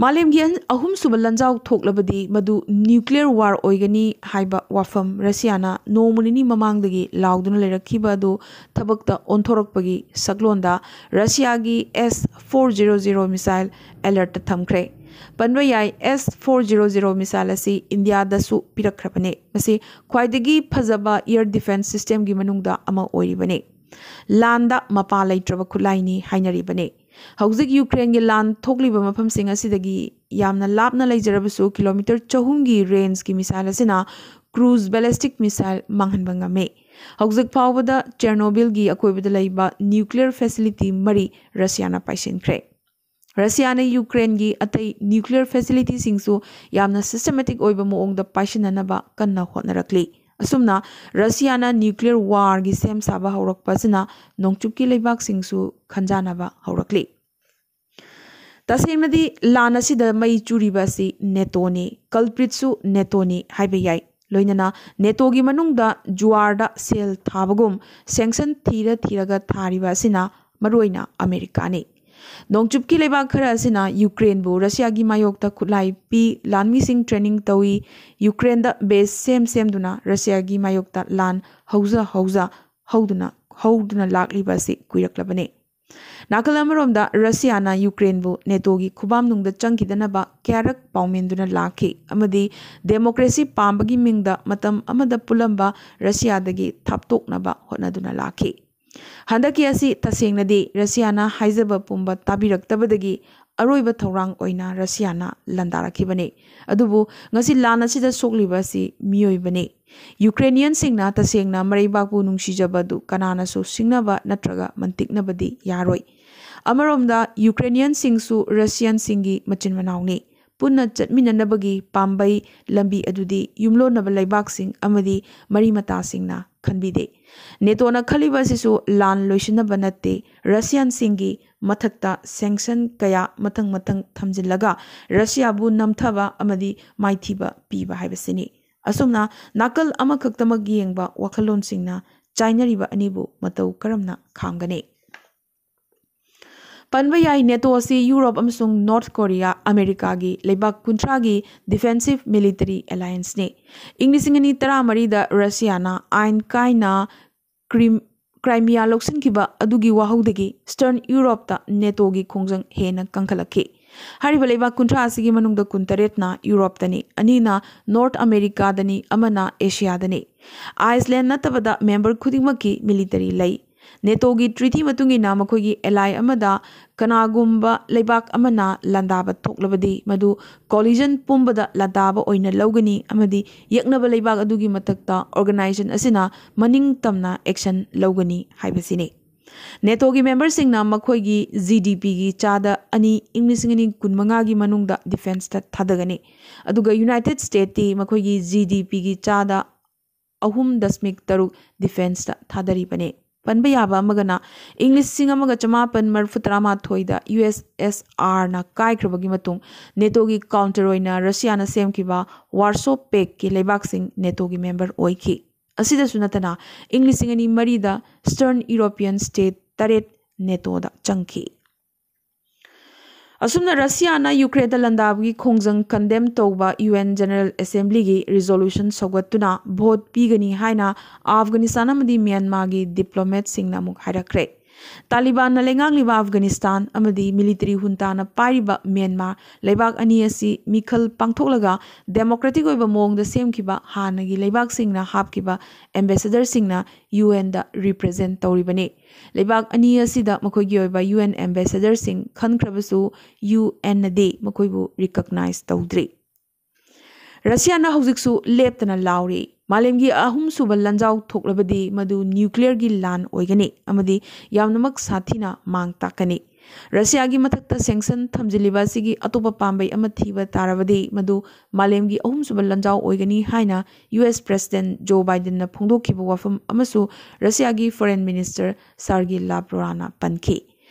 ꯃꯥꯂꯦꯝꯒꯤ ꯑꯟ-, ꯑꯍꯨꯝꯁꯨꯕ ꯂꯥꯟꯖꯥꯎ ꯊꯣꯛꯂꯕꯗꯤ ꯃꯗꯨ ꯅ꯭ꯌꯨꯀ꯭ꯂꯤꯌꯔ ꯋꯥꯔ ꯑꯣꯏꯒꯅꯤ ꯍꯥꯏꯕ ꯋꯥꯐꯝ ꯔꯁꯤꯌꯥꯅ ꯅꯣꯡꯃ ꯅꯤꯅꯤ ꯃꯃꯥꯡꯗꯒꯤ ꯂꯥꯎꯗꯨꯅ ꯂꯩꯔꯛꯈꯤꯕ ꯑꯗꯨ ꯊꯕꯛꯇ ꯑꯣꯟꯊꯣꯔꯛꯄꯒꯤ ꯁꯛꯂꯣꯟꯗ ꯔꯁꯤꯌꯥꯒꯤ ꯑꯦꯁ ꯐꯣꯔ ꯖꯤꯔꯣ ꯖꯤꯔꯣ ꯃꯤꯁꯥꯏꯜ ꯑꯦꯂꯔꯠꯇ ꯊꯝꯈ꯭ꯔꯦ꯫ ꯄꯟꯕ ꯌꯥꯏ, ꯑꯦꯁ ꯐꯣꯔ ꯖꯤꯔꯣ ꯖꯤꯔꯣ ꯃꯤꯁꯥꯏꯜ ꯑꯁꯤ ꯏꯟꯗꯤꯌꯥꯗꯁꯨ ꯄꯤꯔꯛꯈ꯭ꯔꯕꯅꯤ꯫ ꯃꯁꯤ ꯈ꯭ꯋꯥꯏꯗꯒꯤ ꯐꯖꯕ ꯑꯦꯌꯔ ꯗꯤꯐꯦꯟꯁ ꯁꯤꯁꯇꯦꯝꯒꯤ ꯃꯅꯨꯡꯗ ꯑꯃ ꯑꯣꯏꯔꯤꯕꯅꯤ꯫ ꯂꯥꯟꯗ ꯃꯄꯥ ꯂꯩꯇ꯭ꯔꯕ ꯈꯨꯠꯂꯥꯏꯅꯤ ꯍꯥꯏꯅꯔꯤꯕꯅꯤ꯫ ꯍꯧꯖꯤꯛ ꯌꯨꯀ꯭ꯔꯦꯟꯒꯤ ꯂꯥꯟ ꯊꯣꯛꯂꯤꯕ ꯃꯐꯝꯁꯤꯡ ꯑꯁꯤꯗꯒꯤ ꯌꯥꯝꯅ ꯂꯥꯞꯅ ꯂꯩꯖꯔꯕꯁꯨ ꯀꯤꯂꯣꯃꯤꯇꯔ ꯆꯍꯨꯝꯒꯤ ꯔꯦꯟꯖꯀꯤ ꯃꯤꯁꯥꯏꯜ ꯑꯁꯤꯅ ꯀ꯭ꯔꯨꯖ ꯕꯦꯂꯤꯁꯇꯤꯛ ꯃꯤꯁꯥꯏꯜ ꯃꯥꯡꯍꯟꯕ ꯉꯝꯃꯤ꯫ ꯍꯧꯖꯤꯛ ꯐꯥꯎꯕꯗ ꯆꯦꯔꯅꯣꯕꯤꯜꯒꯤ ꯑꯀꯣꯏꯕꯗ ꯂꯩꯕ ꯅ꯭ꯌꯨꯀ꯭ꯂꯤꯌꯔ ꯐꯦꯁꯤꯂꯤꯇꯤ ꯃꯔꯤ ꯔꯁꯤꯌꯥꯅ ꯄꯥꯏꯁꯤꯟꯈ꯭ꯔꯦ꯫ ꯔꯁꯤꯌꯥꯅ ꯌꯨꯀ꯭ꯔꯦꯟꯒꯤ ꯑꯇꯩ ꯅ꯭ꯌꯨꯀ꯭ꯂꯤꯌꯔ ꯐꯦꯁꯤꯂꯤꯇꯤꯁꯤꯡꯁꯨ ꯌꯥꯝꯅ ꯁꯤꯁꯇꯦꯃꯦꯇꯤꯛ ꯑꯣꯏꯕ ꯃꯑꯣꯡꯗ ꯄꯥꯏꯁꯤꯟꯅꯅꯕ ꯀꯟꯅ ꯍꯣꯠꯅꯔꯛꯂꯤ꯫ ꯑꯁꯨꯝꯅ ꯔꯁꯤꯌꯥꯅ ꯅ꯭ꯌꯨꯀ꯭ꯂꯤꯌꯔ ꯋꯥꯔꯒꯤ ꯁꯦꯝ ꯁꯥꯕ ꯍꯧꯔꯛꯄ ꯑꯁꯤꯅ ꯅꯣꯡꯆꯨꯞꯀꯤ ꯂꯩꯕꯥꯛꯁꯤꯡꯁꯨ ꯈꯟꯖꯥꯟꯅꯕ ꯍꯧꯔꯛꯂꯤ꯫ ꯇꯁꯦꯡꯅꯗꯤ ꯂꯥꯟ ꯑꯁꯤꯗ ꯃꯩ ꯆꯨꯔꯤꯕ ꯑꯁꯤ ꯅꯦꯇꯣꯅꯤ, ꯀꯜꯄ꯭ꯔꯤꯠꯁꯨ ꯅꯦꯇꯣꯅꯤ ꯍꯥꯏꯕ ꯌꯥꯏ꯫ ꯂꯣꯏꯅꯅ ꯅꯦꯇꯣꯒꯤ ꯃꯅꯨꯡꯗ ꯖꯨꯋꯥꯔꯗ ꯁꯦꯜ ꯊꯥꯕꯒꯨꯝ ꯁꯦꯡꯁꯟ ꯊꯤꯔ ꯊꯤꯔꯒ ꯊꯥꯔꯤꯕ ꯑꯁꯤꯅ ꯃꯔꯨꯑꯣꯏꯅ ꯑꯃꯦꯔꯤꯀꯥꯅꯤ꯫ ꯅꯣꯡꯆꯨꯞꯀꯤ ꯂꯩꯕꯥꯛ ꯈꯔ ꯑꯁꯤꯅ ꯌꯨꯀ꯭ꯔꯦꯟꯕꯨ ꯔꯁꯤꯌꯥꯒꯤ ꯃꯥꯌꯣꯛꯇ ꯈꯨꯠꯂꯥꯏ ꯄꯤ, ꯂꯥꯟꯃꯤꯁꯤꯡ training ꯇꯧꯏ, ꯌꯨꯀ꯭ꯔꯦꯟꯗ base ꯁꯦꯝ ꯁꯦꯝꯗꯨꯅ ꯔꯁꯤꯌꯥꯒꯤ ꯃꯥꯌꯣꯛꯇ ꯂꯥꯟ ꯍꯧꯖ ꯍꯧꯖ ꯍꯧꯗꯨꯅ ꯍꯧꯗꯨꯅ ꯂꯥꯛꯂꯤꯕ ꯑꯁꯤ ꯀꯨꯏꯔꯛꯂꯕꯅꯤ꯫ ꯅꯥꯀꯜ ꯑꯃꯔꯣꯝꯗ ꯔꯁꯤꯌꯥꯅ ꯌꯨꯀ꯭ꯔꯦꯟꯕꯨ ꯅꯦꯇꯣꯒꯤ ꯈꯨꯕꯥꯝꯅꯨꯡꯗ ꯆꯪꯈꯤꯗꯅꯕ ꯀꯌꯥꯔꯛ ꯄꯥꯎꯃꯤꯟꯗꯨꯅ ꯂꯥꯛꯈꯤ ꯑꯃꯗꯤ democracy ꯄꯥꯝꯕꯒꯤ ꯃꯤꯡꯗ ꯃꯇꯝ ꯑꯃꯗ ꯄꯨꯜꯂꯝꯕ ꯔꯁꯤꯌꯥꯗꯒꯤ ꯊꯥꯞꯇꯣꯛꯅꯕ ꯍꯣꯠꯅꯗꯨꯅ ꯂꯥꯛꯈꯤ꯫ ꯍꯟꯗꯛꯀꯤ ꯑꯁꯤ ꯇꯁꯦꯡꯅꯗꯤ ꯔꯁꯤꯌꯥꯅ ꯍꯥꯏꯖꯕ ꯄꯨꯝꯕ ꯇꯥꯕꯤꯔꯛꯇꯕꯗꯒꯤ ꯑꯔꯣꯏꯕ ꯊꯧꯔꯥꯡ ꯑꯣꯏꯅ ꯔꯁꯤꯌꯥꯅ ꯂꯥꯟꯗꯥꯔꯛꯈꯤꯕꯅꯤ꯫ ꯑꯗꯨꯕꯨ ꯉꯁꯤ ꯂꯥꯟ ꯑꯁꯤꯗ ꯁꯣꯛꯂꯤꯕ ꯑꯁꯤ ꯃꯤꯑꯣꯏꯕꯅꯤ꯫ ꯌꯨꯀ꯭ꯔꯦꯅꯤꯌꯟꯁꯤꯡꯅ ꯇꯁꯦꯡꯅ ꯃꯔꯩꯕꯥꯛꯄꯨ ꯅꯨꯡꯁꯤꯖꯕ ꯑꯗꯨ ꯀꯅꯥꯅꯁꯨ ꯁꯤꯡꯅꯕ ꯅꯠꯇ꯭ꯔꯒ ꯃꯟꯇꯤꯛꯅꯕꯗꯤ ꯌꯥꯔꯣꯏ꯫ ꯑꯃꯔꯣꯝꯗ ꯌꯨꯀ꯭ꯔꯦꯅꯤꯌꯟꯁꯤꯡꯁꯨ ꯔꯁꯤꯌꯟꯁꯤꯡꯒꯤ ꯃꯆꯤꯟ ꯃꯅꯥꯎꯅꯤ꯫ ꯄꯨꯟꯅ ꯆꯠꯃꯤꯟꯅꯅꯕꯒꯤ ꯄꯥꯝꯕꯩ ꯂꯝꯕꯤ ꯑꯗꯨꯗꯤ ꯌꯨꯝꯂꯣꯟꯅꯕ ꯂꯩꯕꯥꯛꯁꯤꯡ ꯑꯃꯗꯤ ꯃꯔꯤ ꯃꯇꯥꯁꯤꯡꯅ ꯈꯟꯕꯤꯗꯦ꯫ ꯅꯦꯇꯣꯅ ꯈꯜꯂꯤꯕ ꯑꯁꯤꯁꯨ ꯂꯥꯟ ꯂꯣꯏꯁꯤꯟꯅꯕ ꯅꯠꯇꯦ, ꯔꯁꯤꯌꯟꯁꯤꯡꯒꯤ ꯃꯊꯛꯇ sanction ꯀꯌꯥ ꯃꯊꯪ ꯃꯊꯪ ꯊꯝꯖꯤꯜꯂꯒ ꯔꯁꯤꯌꯥꯕꯨ ꯅꯝꯊꯕ ꯑꯃꯗꯤ ꯃꯥꯏꯊꯤꯕ ꯄꯤꯕ ꯍꯥꯏꯕꯁꯤꯅꯤ꯫ ꯑꯁꯨꯝꯅ ꯅꯥꯀꯜ ꯑꯃꯈꯛꯇꯃꯛ ꯌꯦꯡꯕ ꯋꯥꯈꯜꯂꯣꯟꯁꯤꯡꯅ ꯆꯥꯏꯅꯔꯤꯕ ꯑꯅꯤꯕꯨ ꯃꯇꯧ ꯀꯔꯝꯅ ꯈꯥꯝꯒꯅꯤ? ꯄꯟꯕ ꯌꯥꯏ, ꯅꯦꯇꯣ ꯑꯁꯤ ꯌꯨꯔꯣꯞ ꯑꯃꯁꯨꯡ ꯅꯣꯔꯠ ꯀꯣꯔꯤꯌꯥ, ꯑꯃꯦꯔꯤꯀꯥꯒꯤ ꯂꯩꯕꯥꯛ ꯀꯨꯟꯊ꯭ꯔꯥꯒꯤ defensive military allianceꯅꯤ꯫ ꯏꯪ ꯂꯤꯁꯤꯡ ꯑꯅꯤ ꯇꯔꯥꯃꯔꯤꯗ ꯔꯁꯤꯌꯥꯅ ꯑꯥꯏꯟ ꯀꯥꯏꯅ ꯀ꯭ꯔꯤꯝ-, ꯀ꯭ꯔꯥꯏꯃꯤꯌꯥ ꯂꯧꯁꯤꯟꯈꯤꯕ ꯑꯗꯨꯒꯤ ꯋꯥꯍꯧꯗꯒꯤ Eastern Europeꯇ ꯅꯦꯇꯣꯒꯤ ꯈꯣꯡꯖꯪ ꯍꯦꯟꯅ ꯀꯟꯈꯠꯂꯛꯈꯤ꯫ ꯍꯥꯏꯔꯤꯕ ꯂꯩꯕꯥꯛ ꯀꯨꯟꯊ꯭ꯔꯥ ꯑꯁꯤꯒꯤ ꯃꯅꯨꯡꯗ ꯀꯨꯟꯇꯔꯦꯠꯅ ꯌꯨꯔꯣꯞꯇꯅꯤ, ꯑꯅꯤꯅ ꯅꯣꯔꯠ ꯑꯃꯦꯔꯤꯀꯥꯗꯅꯤ, ꯑꯃꯅ ꯑꯦꯁꯤꯌꯥꯗꯅꯤ꯫ ꯑꯥꯏꯁꯂꯦꯟ ꯅꯠꯇꯕꯗ member ꯈꯨꯗꯤꯡꯃꯛꯀꯤ military ꯂꯩ꯫ ꯅꯦꯇꯣꯒꯤ treaty ꯃꯇꯨꯡ ꯏꯟꯅ ꯃꯈꯣꯏꯒꯤ ally ꯑꯃꯗ ꯀꯅꯥꯒꯨꯝꯕ ꯂꯩꯕꯥꯛ ꯑꯃꯅ ꯂꯥꯟꯗꯥꯕ ꯊꯣꯛꯂꯕꯗꯤ, ꯃꯗꯨ coalition ꯄꯨꯝꯕꯗ ꯂꯥꯟꯗꯥꯕ ꯑꯣꯏꯅ ꯂꯧꯒꯅꯤ ꯑꯃꯗꯤ ꯌꯦꯛꯅꯕ ꯂꯩꯕꯥꯛ ꯑꯗꯨꯒꯤ ꯃꯊꯛꯇ organization ꯑꯁꯤꯅ ꯃꯅꯤꯡ ꯇꯝꯅ action ꯂꯧꯒꯅꯤ ꯍꯥꯏꯕꯁꯤꯅꯤ꯫ ꯅꯦꯇꯣꯒꯤ memberꯁꯤꯡꯅ ꯃꯈꯣꯏꯒꯤ GDPꯒꯤ ꯆꯥꯗ ꯑꯅꯤ ꯏꯪ ꯂꯤꯁꯤꯡ ꯑꯅꯤ ꯀꯨꯟꯃꯉꯥꯒꯤ ꯃꯅꯨꯡꯗ defenceꯇ ꯊꯥꯗꯒꯅꯤ, ꯑꯗꯨꯒ United Statesꯇꯤ ꯃꯈꯣꯏꯒꯤ GDPꯒꯤ ꯆꯥꯗ ꯑꯍꯨꯝ ꯗꯁꯃꯤꯛ ꯇꯔꯨꯛ defenceꯇ ꯊꯥꯗꯔꯤꯕꯅꯤ꯫ ꯄꯟꯕ ꯌꯥꯕ ꯑꯃꯒꯅ, ꯏꯪ ꯂꯤꯁꯤꯡ ꯑꯃꯒ ꯆꯃꯥꯄꯟ ꯃꯔꯤꯐꯨ ꯇꯔꯥꯃꯥꯊꯣꯏꯗ USSRꯅ ꯀꯥꯏꯈ꯭ꯔꯕꯒꯤ ꯃꯇꯨꯡ, ꯅꯦꯇꯣꯒꯤ counter ꯑꯣꯏꯅ ꯔꯁꯤꯌꯥꯅ ꯁꯦꯝꯈꯤꯕ Warsaw Pactꯀꯤ ꯂꯩꯕꯥꯛꯁꯤꯡ ꯅꯦꯇꯣꯒꯤ member ꯑꯣꯏꯈꯤ꯫ ꯑꯁꯤꯗꯁꯨ ꯅꯠꯇꯅ, ꯏꯪ ꯂꯤꯁꯤꯡ ꯑꯅꯤ ꯃꯔꯤꯗ Eastern European state ꯇꯔꯦꯠ ꯅꯦꯇꯣꯗ ꯆꯪꯈꯤ꯫ ꯑꯁꯨꯝꯅ ꯔꯁꯤꯌꯥꯅ ꯌꯨꯀ꯭ꯔꯦꯟꯗ ꯂꯥꯟꯗꯥꯕꯒꯤ ꯈꯣꯡꯖꯪ ꯀꯟꯗꯦꯝ ꯇꯧꯕ ꯌꯨ ꯑꯦꯟ ꯖꯦꯅꯔꯦꯜ ꯑꯦꯁꯦꯝꯕ꯭ꯂꯤꯒꯤ ꯔꯤꯖꯣꯂꯨꯁꯟ ꯁꯧꯒꯠꯇꯨꯅ ꯚꯣꯠ ꯄꯤꯒꯅꯤ ꯍꯥꯏꯅ ꯑꯐꯒꯥꯅꯤꯁꯇꯥꯟ ꯑꯃꯗꯤ ꯃ꯭ꯌꯥꯟꯃꯥꯔꯒꯤ ꯗꯤꯄ꯭ꯂꯣꯃꯦꯠꯁꯤꯡꯅ ꯑꯃꯨꯛ ꯍꯥꯏꯔꯛꯈ꯭ꯔꯦ꯫ ꯇꯥꯂꯤꯕꯥꯟꯅ ꯂꯩꯉꯥꯛꯂꯤꯕ ꯑꯐꯒꯥꯅꯤꯁꯇꯥꯟ ꯑꯃꯗꯤ ꯃꯤꯂꯤꯇꯔꯤ ꯍꯨꯟꯇꯥꯅ ꯄꯥꯏꯔꯤꯕ ꯃ꯭ꯌꯥꯟꯃꯥꯔ ꯂꯩꯕꯥꯛ ꯑꯅꯤ ꯑꯁꯤ ꯃꯤꯈꯜ ꯄꯥꯡꯊꯣꯛꯂꯒ ꯗꯦꯃꯣꯀ꯭ꯔꯦꯇꯤꯛ ꯑꯣꯏꯕ ꯃꯑꯣꯡꯗ ꯁꯦꯝꯈꯤꯕ ꯍꯥꯟꯅꯒꯤ ꯂꯩꯕꯥꯛꯁꯤꯡꯅ ꯍꯥꯞꯈꯤꯕ ꯑꯦꯝꯕꯦꯁꯦꯗꯔꯁꯤꯡꯅ ꯌꯨ ꯑꯦꯟꯗ ꯔꯤꯄ꯭ꯔꯦꯖꯦꯟ ꯇꯧꯔꯤꯕꯅꯤ꯫ ꯂꯩꯕꯥꯛ ꯑꯅꯤ ꯑꯁꯤꯗ ꯃꯈꯣꯏꯒꯤ ꯑꯣꯏꯕ ꯌꯨ ꯑꯦꯟ ꯑꯦꯝꯕꯦꯁꯦꯗꯔꯁꯤꯡ ꯈꯟꯈ꯭ꯔꯕꯁꯨ ꯌꯨ ꯑꯦꯟꯅꯗꯤ ꯃꯈꯣꯏꯕꯨ ꯔꯤꯀꯛꯅꯥꯏꯖ ꯇꯧꯗ꯭ꯔꯤ꯫ ꯔꯁꯤꯌꯥꯅ ꯍꯧꯖꯤꯛꯁꯨ ꯂꯦꯞꯇꯅ ꯂꯥꯎꯔꯤ꯫ ꯃꯥꯂꯦꯝꯒꯤ ꯑꯍꯨꯝꯁꯨꯕ ꯂꯥꯟꯖꯥꯎ ꯊꯣꯛꯂꯕꯗꯤ ꯃꯗꯨ ꯅ꯭ꯌꯨꯀ꯭ꯂꯤꯌꯔꯒꯤ ꯂꯥꯟ ꯑꯣꯏꯒꯅꯤ ꯑꯃꯗꯤ ꯌꯥꯝꯅꯃꯛ ꯁꯥꯊꯤꯅ ꯃꯥꯡ ꯇꯥꯛꯀꯅꯤ꯫ ꯔꯁꯤꯌꯥꯒꯤ ꯃꯊꯛꯇ ꯁꯦꯡꯁꯟ ꯊꯝꯖꯤꯜꯂꯤꯕ ꯑꯁꯤꯒꯤ ꯑꯇꯣꯞꯄ ꯄꯥꯝꯕꯩ ꯑꯃ ꯊꯤꯕ ꯇꯥꯔꯕꯗꯤ ꯃꯗꯨ ꯃꯥꯂꯦꯝꯒꯤ ꯑꯍꯨꯝꯁꯨꯕ ꯂꯥꯟꯖꯥꯎ ꯑꯣꯏꯒꯅꯤ ꯍꯥꯏꯅ ꯌꯨ ꯑꯦꯁ ꯄ꯭ꯔꯦꯁꯤꯗꯦꯟꯠ ꯖꯣ ꯕꯥꯏꯗꯦꯟꯅ ꯐꯣꯡꯗꯣꯛꯈꯤꯕ ꯋꯥꯐꯝ ꯑꯃꯁꯨ ꯔꯁꯤꯌꯥꯒꯤ ꯐꯣꯔꯦꯟ ꯃꯤꯅꯤꯁꯇꯔ ꯁꯥꯔꯒꯤ ꯂꯥꯕ꯭ꯔꯣꯔꯥꯅ ꯄꯟꯈꯤ꯫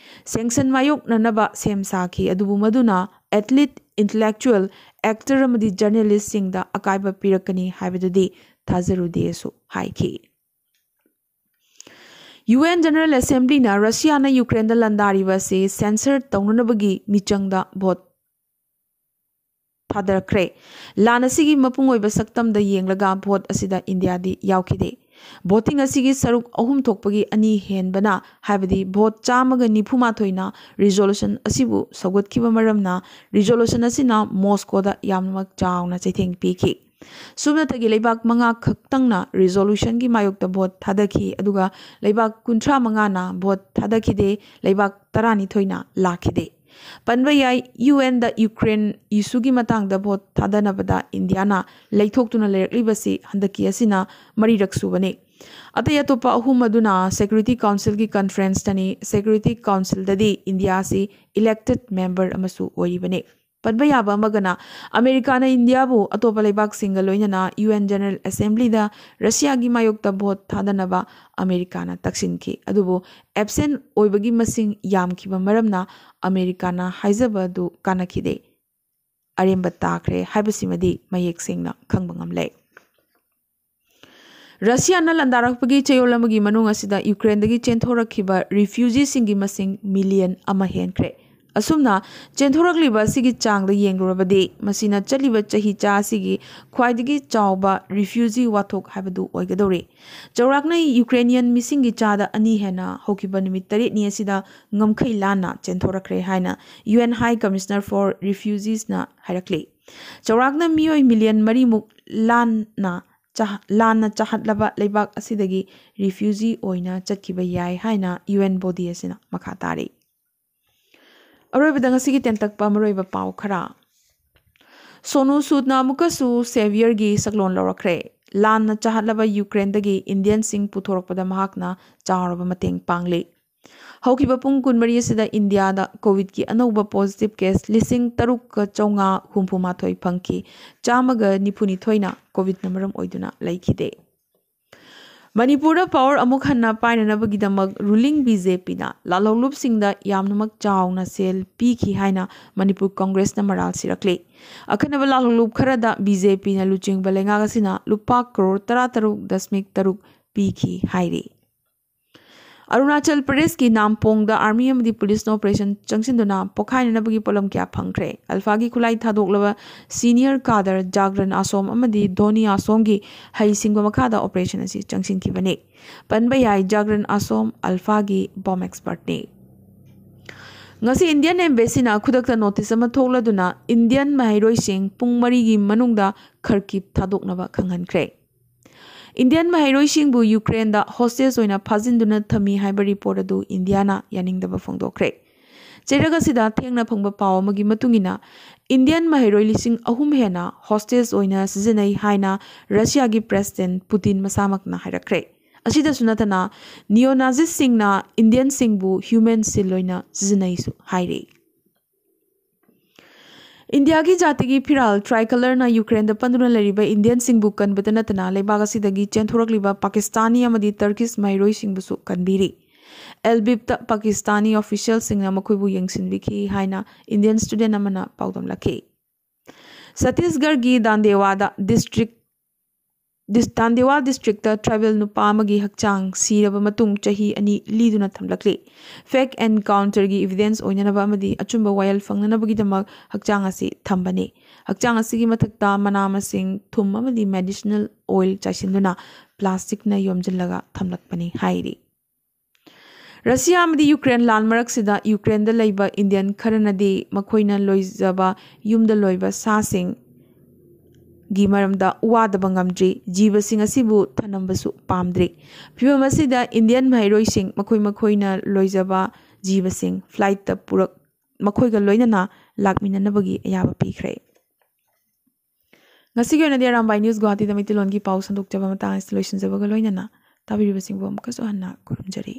ꯁꯦꯡꯁꯟ ꯃꯥꯌꯣꯛꯅꯅꯕ ꯁꯦꯝ ꯁꯥꯈꯤ, ꯑꯗꯨꯕꯨ ꯃꯗꯨꯅ ꯑꯦꯊꯂꯤꯠ, ꯏꯟꯇꯦꯂꯦꯛꯆꯨꯑꯦꯜ, ꯑꯦꯛꯇꯔ ꯑꯃꯗꯤ ꯖꯔꯅꯦꯂꯤꯁꯁꯤꯡꯗ ꯑꯀꯥꯏꯕ ꯄꯤꯔꯛꯀꯅꯤ ꯍꯥꯏꯕꯗꯨꯗꯤ ꯊꯥꯖꯔꯨꯗꯦꯁꯨ ꯍꯥꯏꯈꯤ꯫ ꯌꯨ ꯑꯦꯟ ꯖꯦꯅꯔꯦꯜ ꯑꯦꯁꯦꯝꯕ꯭ꯂꯤꯅ ꯔꯁꯤꯌꯥꯅ ꯌꯨꯀ꯭ꯔꯦꯟꯗ ꯂꯥꯟꯗꯥꯔꯤꯕ ꯑꯁꯤ ꯁꯦꯟꯁꯔ ꯇꯧꯅꯅꯕꯒꯤ ꯃꯤꯆꯪꯗ ꯚꯣꯠ ꯊꯥꯗꯔꯛꯈ꯭ꯔꯦ꯫ ꯂꯥꯟ ꯑꯁꯤꯒꯤ ꯃꯄꯨꯡ ꯑꯣꯏꯕ ꯁꯛꯇꯝꯗ ꯌꯦꯡꯂꯒ ꯚꯣꯠ ꯑꯁꯤꯗ ꯏꯟꯗꯤꯌꯥꯗꯤ ꯌꯥꯎꯈꯤꯗꯦ꯫ ꯚꯣꯇꯤꯡ ꯑꯁꯤꯒꯤ ꯁꯔꯨꯛ ꯑꯍꯨꯝ ꯊꯣꯛꯄꯒꯤ ꯑꯅꯤ ꯍꯦꯟꯕꯅ, ꯍꯥꯏꯕꯗꯤ ꯚꯣꯠ ꯆꯥꯝꯃꯒ ꯅꯤꯐꯨ ꯃꯥꯊꯣꯏꯅ ꯔꯤꯖꯣꯂꯨꯁꯟ ꯑꯁꯤꯕꯨ ꯁꯧꯒꯠꯈꯤꯕ ꯃꯔꯝꯅ, ꯔꯤꯖꯣꯂꯨꯁꯟ ꯑꯁꯤꯅ ꯃꯣꯁꯀꯣꯗ ꯌꯥꯝꯅꯃꯛ ꯆꯥꯎꯅ ꯆꯩꯊꯦꯡ ꯄꯤꯈꯤ꯫ ꯁꯨꯞꯅꯇꯒꯤ ꯂꯩꯕꯥꯛ ꯃꯉꯥ ꯈꯛꯇꯪꯅ ꯔꯤꯖꯣꯂꯨꯁꯟꯒꯤ ꯃꯥꯌꯣꯛꯇ ꯚꯣꯠ ꯊꯥꯗꯈꯤ, ꯑꯗꯨꯒ ꯂꯩꯕꯥꯛ ꯀꯨꯟꯊ꯭ꯔꯥ ꯃꯉꯥꯅ ꯚꯣꯠ ꯊꯥꯗꯈꯤꯗꯦ, ꯂꯩꯕꯥꯛ ꯇꯔꯥꯅꯤꯊꯣꯏꯅ ꯂꯥꯛꯈꯤꯗꯦ꯫ ꯄꯟꯕ ꯌꯥꯏ, ꯌꯨ ꯑꯦꯟꯗ ꯌꯨꯀ꯭ꯔꯦꯟ ꯏꯁꯨꯒꯤ ꯃꯇꯥꯡꯗ ꯚꯣꯠ ꯊꯥꯗꯅꯕꯗ ꯏꯟꯗꯤꯌꯥꯅ ꯂꯩꯊꯣꯛꯇꯨꯅ ꯂꯩꯔꯛꯂꯤꯕꯁꯤ ꯍꯟꯗꯛꯀꯤ ꯑꯁꯤꯅ ꯃꯔꯤꯔꯛ ꯁꯨꯕꯅꯤ꯫ ꯑꯇꯩ ꯑꯇꯣꯞꯄ ꯑꯍꯨꯝ ꯑꯗꯨꯅ ꯁꯦꯀ꯭ꯌꯨꯔꯤꯇꯤ ꯀꯥꯎꯟꯁꯤꯜꯒꯤ ꯀꯟꯐꯔꯦꯟꯁꯇꯅꯤ꯫ ꯁꯦꯀ꯭ꯌꯨꯔꯤꯇꯤ ꯀꯥꯎꯟꯁꯤꯜꯗꯗꯤ ꯏꯟꯗꯤꯌꯥ ꯑꯁꯤ ꯏꯂꯦꯛꯇꯦꯗ ꯃꯦꯝꯕꯔ ꯑꯃꯁꯨ ꯑꯣꯏꯔꯤꯕꯅꯤ꯫ ꯄꯟꯕ ꯌꯥꯕ ꯑꯃꯒꯅ, ꯑꯃꯦꯔꯤꯀꯥꯅ ꯏꯟꯗꯤꯌꯥꯕꯨ ꯑꯇꯣꯞꯄ ꯂꯩꯕꯥꯛꯁꯤꯡꯒ ꯂꯣꯏꯅꯅ ꯌꯨ ꯑꯦꯟ ꯖꯦꯅꯔꯦꯜ ꯑꯦꯁꯦꯝꯕ꯭ꯂꯤꯗ ꯔꯁꯤꯌꯥꯒꯤ ꯃꯥꯌꯣꯛꯇ ꯚꯣꯠ ꯊꯥꯗꯅꯕ ꯑꯃꯦꯔꯤꯀꯥꯅ ꯇꯛꯁꯤꯟꯈꯤ꯫ ꯑꯗꯨꯕꯨ ꯑꯦꯕꯁꯦꯟ ꯑꯣꯏꯕꯒꯤ ꯃꯁꯤꯡ ꯌꯥꯝꯈꯤꯕ ꯃꯔꯝꯅ ꯑꯃꯦꯔꯤꯀꯥꯅ ꯍꯥꯏꯖꯕ ꯑꯗꯨ ꯀꯥꯟꯅꯈꯤꯗꯦ꯫ ꯑꯔꯦꯝꯕ ꯇꯥꯈ꯭ꯔꯦ ꯍꯥꯏꯕꯁꯤꯃꯗꯤ ꯃꯌꯦꯛ ꯁꯦꯡꯅ ꯈꯪꯕ ꯉꯝꯂꯦ꯫ ꯔꯁꯤꯌꯥꯅ ꯂꯥꯟꯗꯥꯔꯛꯄꯒꯤ ꯆꯌꯣꯜ ꯑꯃꯒꯤ ꯃꯅꯨꯡ ꯑꯁꯤꯗ ꯌꯨꯀ꯭ꯔꯦꯟꯗꯒꯤ ꯆꯦꯟꯊꯣꯔꯛꯈꯤꯕ ꯔꯤꯐ꯭ꯌꯨꯖꯤꯁꯤꯡꯒꯤ ꯃꯁꯤꯡ ꯃꯤꯂꯤꯌꯟ ꯑꯃ ꯍꯦꯟꯈ꯭ꯔꯦ꯫ ꯑꯁꯨꯝꯅ ꯆꯦꯟꯊꯣꯔꯛꯂꯤꯕ ꯑꯁꯤꯒꯤ ꯆꯥꯡꯗ ꯌꯦꯡꯂꯨꯔꯕꯗꯤ, ꯃꯁꯤꯅ ꯆꯠꯂꯤꯕ ꯆꯍꯤ ꯆꯥ ꯑꯁꯤꯒꯤ ꯈ꯭ꯋꯥꯏꯗꯒꯤ ꯆꯥꯎꯕ refugee ꯋꯥꯊꯣꯛ ꯍꯥꯏꯕꯗꯨ ꯑꯣꯏꯒꯗꯧꯔꯤ꯫ ꯆꯥꯎꯔꯥꯛꯅ ꯌꯨꯀ꯭ꯔꯦꯅꯤꯌꯟ ꯃꯤꯁꯤꯡꯒꯤ ꯆꯥꯗ ꯑꯅꯤ ꯍꯦꯟꯅ ꯍꯧꯈꯤꯕ ꯅꯨꯃꯤꯠ ꯇꯔꯦꯠꯅꯤ ꯑꯁꯤꯗ ꯉꯝꯈꯩ ꯂꯥꯟꯅ ꯆꯦꯟꯊꯣꯔꯛꯈ꯭ꯔꯦ ꯍꯥꯏꯅ UN High Commissioner for Refugeesꯅ ꯍꯥꯏꯔꯛꯂꯤ꯫ ꯆꯥꯎꯔꯥꯛꯅ ꯃꯤꯑꯣꯏ ꯃꯤꯂꯤꯌꯟ ꯃꯔꯤꯃꯨꯛ ꯂꯥꯟꯅ ꯆꯥ-, ꯂꯥꯟꯅ ꯆꯥꯍꯠꯂꯕ ꯂꯩꯕꯥꯛ ꯑꯁꯤꯗꯒꯤ refugee ꯑꯣꯏꯅ ꯆꯠꯈꯤꯕ ꯌꯥꯏ ꯍꯥꯏꯅ UN body ꯑꯁꯤꯅ ꯃꯈꯥ ꯇꯥꯔꯤ꯫ ꯑꯔꯣꯏꯕꯗ ꯉꯁꯤꯒꯤ ꯇꯦꯟꯇꯛꯄ ꯃꯔꯨꯑꯣꯏꯕ ꯄꯥꯎ ꯈꯔ꯫ ꯁꯣꯅꯨ ꯁꯨꯗꯅ ꯑꯃꯨꯛꯀꯁꯨ ꯁꯦꯚꯤꯌꯔꯒꯤ ꯁꯛꯂꯣꯟ ꯂꯧꯔꯛꯈ꯭ꯔꯦ꯫ ꯂꯥꯟꯅ ꯆꯥꯍꯠꯂꯕ ꯌꯨꯀ꯭ꯔꯦꯟꯗꯒꯤ ꯏꯟꯗꯤꯌꯟꯁꯤꯡ ꯄꯨꯊꯣꯔꯛꯄꯗ ꯃꯍꯥꯛꯅ ꯆꯥꯎꯔꯕ ꯃꯇꯦꯡ ꯄꯥꯡꯂꯤ꯫ ꯍꯧꯈꯤꯕ ꯄꯨꯡ ꯀꯨꯟꯃꯔꯤ ꯑꯁꯤꯗ ꯏꯟꯗꯤꯌꯥꯗ ꯀꯣꯚꯤꯗꯀꯤ ꯑꯅꯧꯕ positive case ꯂꯤꯁꯤꯡ ꯇꯔꯨꯛꯀ ꯆꯥꯝꯃꯉꯥ ꯍꯨꯝꯐꯨ ꯃꯥꯊꯣꯏ ꯐꯪꯈꯤ, ꯆꯥꯝꯃꯒ ꯅꯤꯐꯨꯅꯤꯊꯣꯏꯅ ꯀꯣꯚꯤꯗꯅ ꯃꯔꯝ ꯑꯣꯏꯗꯨꯅ ꯂꯩꯈꯤꯗꯦ꯫ ꯃꯅꯤꯄꯨꯔꯗ power ꯑꯃꯨꯛ ꯍꯟꯅ ꯄꯥꯏꯅꯅꯕꯒꯤꯗꯃꯛ ruling BJPꯅ ꯂꯥꯜꯍꯧꯂꯨꯞꯁꯤꯡꯗ ꯌꯥꯝꯅꯃꯛ ꯆꯥꯎꯅ ꯁꯦꯜ ꯄꯤꯈꯤ ꯍꯥꯏꯅ ꯃꯅꯤꯄꯨꯔ ꯀꯪꯒ꯭ꯔꯦꯁꯅ ꯃꯔꯥꯜ ꯁꯤꯔꯛꯂꯤ꯫ ꯑꯈꯟꯅꯕ ꯂꯥꯜꯍꯧꯂꯨꯞ ꯈꯔꯗ BJPꯅ ꯂꯨꯆꯤꯡꯕ ꯂꯩꯉꯥꯛ ꯑꯁꯤꯅ ꯂꯨꯄꯥ ꯀꯔꯣꯔ ꯇꯔꯥꯇꯔꯨꯛ ꯗꯁꯃꯤꯛ ꯇꯔꯨꯛ ꯄꯤꯈꯤ ꯍꯥꯏꯔꯤ꯫ ꯑꯔꯨꯅꯥꯆꯜ ꯄ꯭ꯔꯗꯦꯁꯀꯤ ꯅꯥꯝꯄꯣꯡꯗ army ꯑꯃꯗꯤ policeꯅ operation ꯆꯪꯁꯤꯟꯗꯨꯅ ꯄꯣꯈꯥꯏꯅꯅꯕꯒꯤ ꯄꯣꯠꯂꯝ ꯀꯌꯥ ꯐꯪꯈ꯭ꯔꯦ꯫ ꯑꯜꯐꯥꯒꯤ ꯈꯨꯠꯂꯥꯏ ꯊꯥꯗꯣꯛꯂꯕ senior cadre ꯖꯥꯒ꯭ꯔꯟ ꯑꯁꯣꯝ ꯑꯃꯗꯤ ꯙꯣꯅꯤ ꯑꯁꯣꯝꯒꯤ ꯍꯩꯁꯤꯡꯕ ꯃꯈꯥꯗ operation ꯑꯁꯤ ꯆꯪꯁꯤꯟꯈꯤꯕꯅꯤ꯫ ꯄꯟꯕ ꯌꯥꯏ, ꯖꯥꯒ꯭ꯔꯟ ꯑꯁꯣꯝ ꯑꯜꯐꯥꯒꯤ bomb expertꯅꯤ꯫ ꯉꯁꯤ Indian Embassyꯅ ꯈꯨꯗꯛꯇ notice ꯑꯃ ꯊꯣꯛꯂꯗꯨꯅ Indian ꯃꯍꯩꯔꯣꯏꯁꯤꯡ ꯄꯨꯡ ꯃꯔꯤꯒꯤ ꯃꯅꯨꯡꯗ Kharkiv ꯊꯥꯗꯣꯛꯅꯕ ꯈꯪꯍꯟꯈ꯭ꯔꯦ꯫ Indian ꯃꯍꯩꯔꯣꯏꯁꯤꯡꯕꯨ ꯌꯨꯀ꯭ꯔꯦꯟꯗ hostage ꯑꯣꯏꯅ ꯐꯥꯖꯤꯟꯗꯨꯅ ꯊꯝꯃꯤ ꯍꯥꯏꯕ report ꯑꯗꯨ ꯏꯟꯗꯤꯌꯥꯅ ꯌꯥꯅꯤꯡꯗꯕ ꯐꯣꯡꯗꯣꯛꯈ꯭ꯔꯦ꯫ ꯆꯩꯔꯛ ꯑꯁꯤꯗ ꯊꯦꯡꯅ ꯐꯪꯕ ꯄꯥꯎ ꯑꯃꯒꯤ ꯃꯇꯨꯡ ꯏꯟꯅ, Indian ꯃꯍꯩꯔꯣꯏ ꯂꯤꯁꯤꯡ ꯑꯍꯨꯝ ꯍꯦꯟꯅ hostage ꯑꯣꯏꯅ ꯁꯤꯖꯤꯟꯅꯩ ꯍꯥꯏꯅ ꯔꯁꯤꯌꯥꯒꯤ President ꯄꯨꯇꯤꯟ ꯃꯁꯥꯃꯛꯅ ꯍꯥꯏꯔꯛꯈ꯭ꯔꯦ꯫ ꯑꯁꯤꯗꯁꯨ ꯅꯠꯇꯅ, neo-Nazistꯁꯤꯡꯅ Indianꯁꯤꯡꯕꯨ human shield ꯑꯣꯏꯅ ꯁꯤꯖꯤꯟꯅꯩꯁꯨ ꯍꯥꯏꯔꯤ꯫ ꯏꯟꯗꯤꯌꯥꯒꯤ ꯖꯥꯇꯤꯒꯤ ꯐꯤꯔꯥꯜ tricolorꯅ ꯌꯨꯀ꯭ꯔꯦꯟꯗ ꯄꯟꯗꯨꯅ ꯂꯩꯔꯤꯕ Indianꯁꯤꯡꯕꯨ ꯀꯟꯕꯇ ꯅꯠꯇꯅ, ꯂꯩꯕꯥꯛ ꯑꯁꯤꯗꯒꯤ ꯆꯦꯟꯊꯣꯔꯛꯂꯤꯕ ꯄꯥꯀꯤꯁꯇꯥꯅꯤ ꯑꯃꯗꯤ Turkish ꯃꯍꯩꯔꯣꯏꯁꯤꯡꯕꯨꯁꯨ ꯀꯟꯕꯤꯔꯤ꯫ ꯑꯦꯜꯕꯤꯞꯇ ꯄꯥꯀꯤꯁꯇꯥꯅꯤ officialꯁꯤꯡꯅ ꯃꯈꯣꯏꯕꯨ ꯌꯦꯡꯁꯤꯟꯕꯤꯈꯤ ꯍꯥꯏꯅ Indian student ꯑꯃꯅ ꯄꯥꯎꯗꯝꯂꯛꯈꯤ꯫ ꯁꯠꯇꯤꯁꯒꯔꯒꯤ ꯗꯥꯟꯗꯦꯋꯥꯗ district ꯗꯤꯁ-, ꯇꯥꯟꯗꯦꯋꯥ ꯗꯤꯁꯇ꯭ꯔꯤꯛꯇ ꯇ꯭ꯔꯥꯏꯕꯦꯜ ꯅꯨꯄꯥ ꯑꯃꯒꯤ ꯍꯛꯆꯥꯡ ꯁꯤꯔꯕ ꯃꯇꯨꯡ ꯆꯍꯤ ꯑꯅꯤ ꯂꯤꯗꯨꯅ ꯊꯝꯂꯛꯂꯤ꯫ ꯐꯦꯛ ꯑꯦꯟꯀꯥꯎꯟꯇꯔꯒꯤ ꯏꯚꯤꯗꯦꯟꯁ ꯑꯣꯏꯅꯅꯕ ꯑꯃꯗꯤ ꯑꯆꯨꯝꯕ ꯋꯥꯌꯦꯜ ꯐꯪꯅꯅꯕꯒꯤꯗꯃꯛ ꯍꯛꯆꯥꯡ ꯑꯁꯤ ꯊꯝꯕꯅꯤ꯫ ꯍꯛꯆꯥꯡ ꯑꯁꯤꯒꯤ ꯃꯊꯛꯇ ꯃꯅꯥ ꯃꯁꯤꯡ, ꯊꯨꯝ ꯑꯃꯗꯤ ꯃꯦꯗꯤꯁꯤꯅꯦꯜ ꯑꯣꯏꯜ ꯆꯥꯏꯁꯤꯟꯗꯨꯅ ꯄ꯭ꯂꯥꯁꯇꯤꯛꯅ ꯌꯣꯝꯖꯤꯜꯂꯒ ꯊꯝꯂꯛꯄꯅꯤ ꯍꯥꯏꯔꯤ꯫ ꯔꯁꯤꯌꯥ ꯑꯃꯗꯤ ꯌꯨꯀ꯭ꯔꯦꯟ ꯂꯥꯟ ꯃꯔꯛꯁꯤꯗ ꯌꯨꯀ꯭ꯔꯦꯟꯗ ꯂꯩꯕ ꯏꯟꯗꯤꯌꯟ ꯈꯔꯅꯗꯤ ꯃꯈꯣꯏꯅ ꯂꯣꯏꯖꯕ, ꯌꯨꯝꯗ ꯂꯣꯏꯕ ꯁꯥꯁꯤꯡꯒꯤ ꯃꯔꯝꯗ ꯋꯥꯗꯕ ꯉꯝꯗ꯭ꯔꯤ꯫ ꯖꯤꯕꯁꯤꯡ ꯑꯁꯤꯕꯨ ꯊꯅꯝꯕꯁꯨ ꯄꯥꯝꯗ꯭ꯔꯤ꯫ ꯐꯤꯚꯝ ꯑꯁꯤꯗ ꯏꯟꯗꯤꯌꯟ ꯃꯍꯩꯔꯣꯏꯁꯤꯡ ꯃꯈꯣꯏ ꯃꯈꯣꯏꯅ ꯂꯣꯏꯖꯕ ꯖꯤꯕꯁꯤꯡ ꯐ꯭ꯂꯥꯏꯠꯇ ꯄꯨꯔꯛ-, ꯃꯈꯣꯏꯒ ꯂꯣꯏꯅꯅ ꯂꯥꯛꯃꯤꯟꯅꯅꯕꯒꯤ ꯑꯌꯥꯕ ꯄꯤꯈ꯭ꯔꯦ꯫ ꯉꯁꯤꯒꯤ ꯑꯣꯏꯅꯗꯤ ꯑꯔꯥꯝꯕꯥꯏ ꯅ꯭ꯌꯨꯁ ꯒꯨꯋꯥꯍꯥꯇꯤꯗ ꯃꯩꯇꯩꯂꯣꯟꯒꯤ ꯄꯥꯎ ꯁꯟꯗꯣꯛꯆꯕ ꯃꯇꯥꯡ ꯑꯁꯤꯗ ꯂꯣꯏꯁꯤꯟꯖꯕꯒ ꯂꯣꯏꯅꯅ ꯇꯥꯕꯤꯔꯤꯕꯁꯤꯡꯕꯨ ꯑꯃꯨꯛꯀꯁꯨ ꯍꯟꯅ ꯈꯨꯔꯨꯝꯖꯔꯤ꯫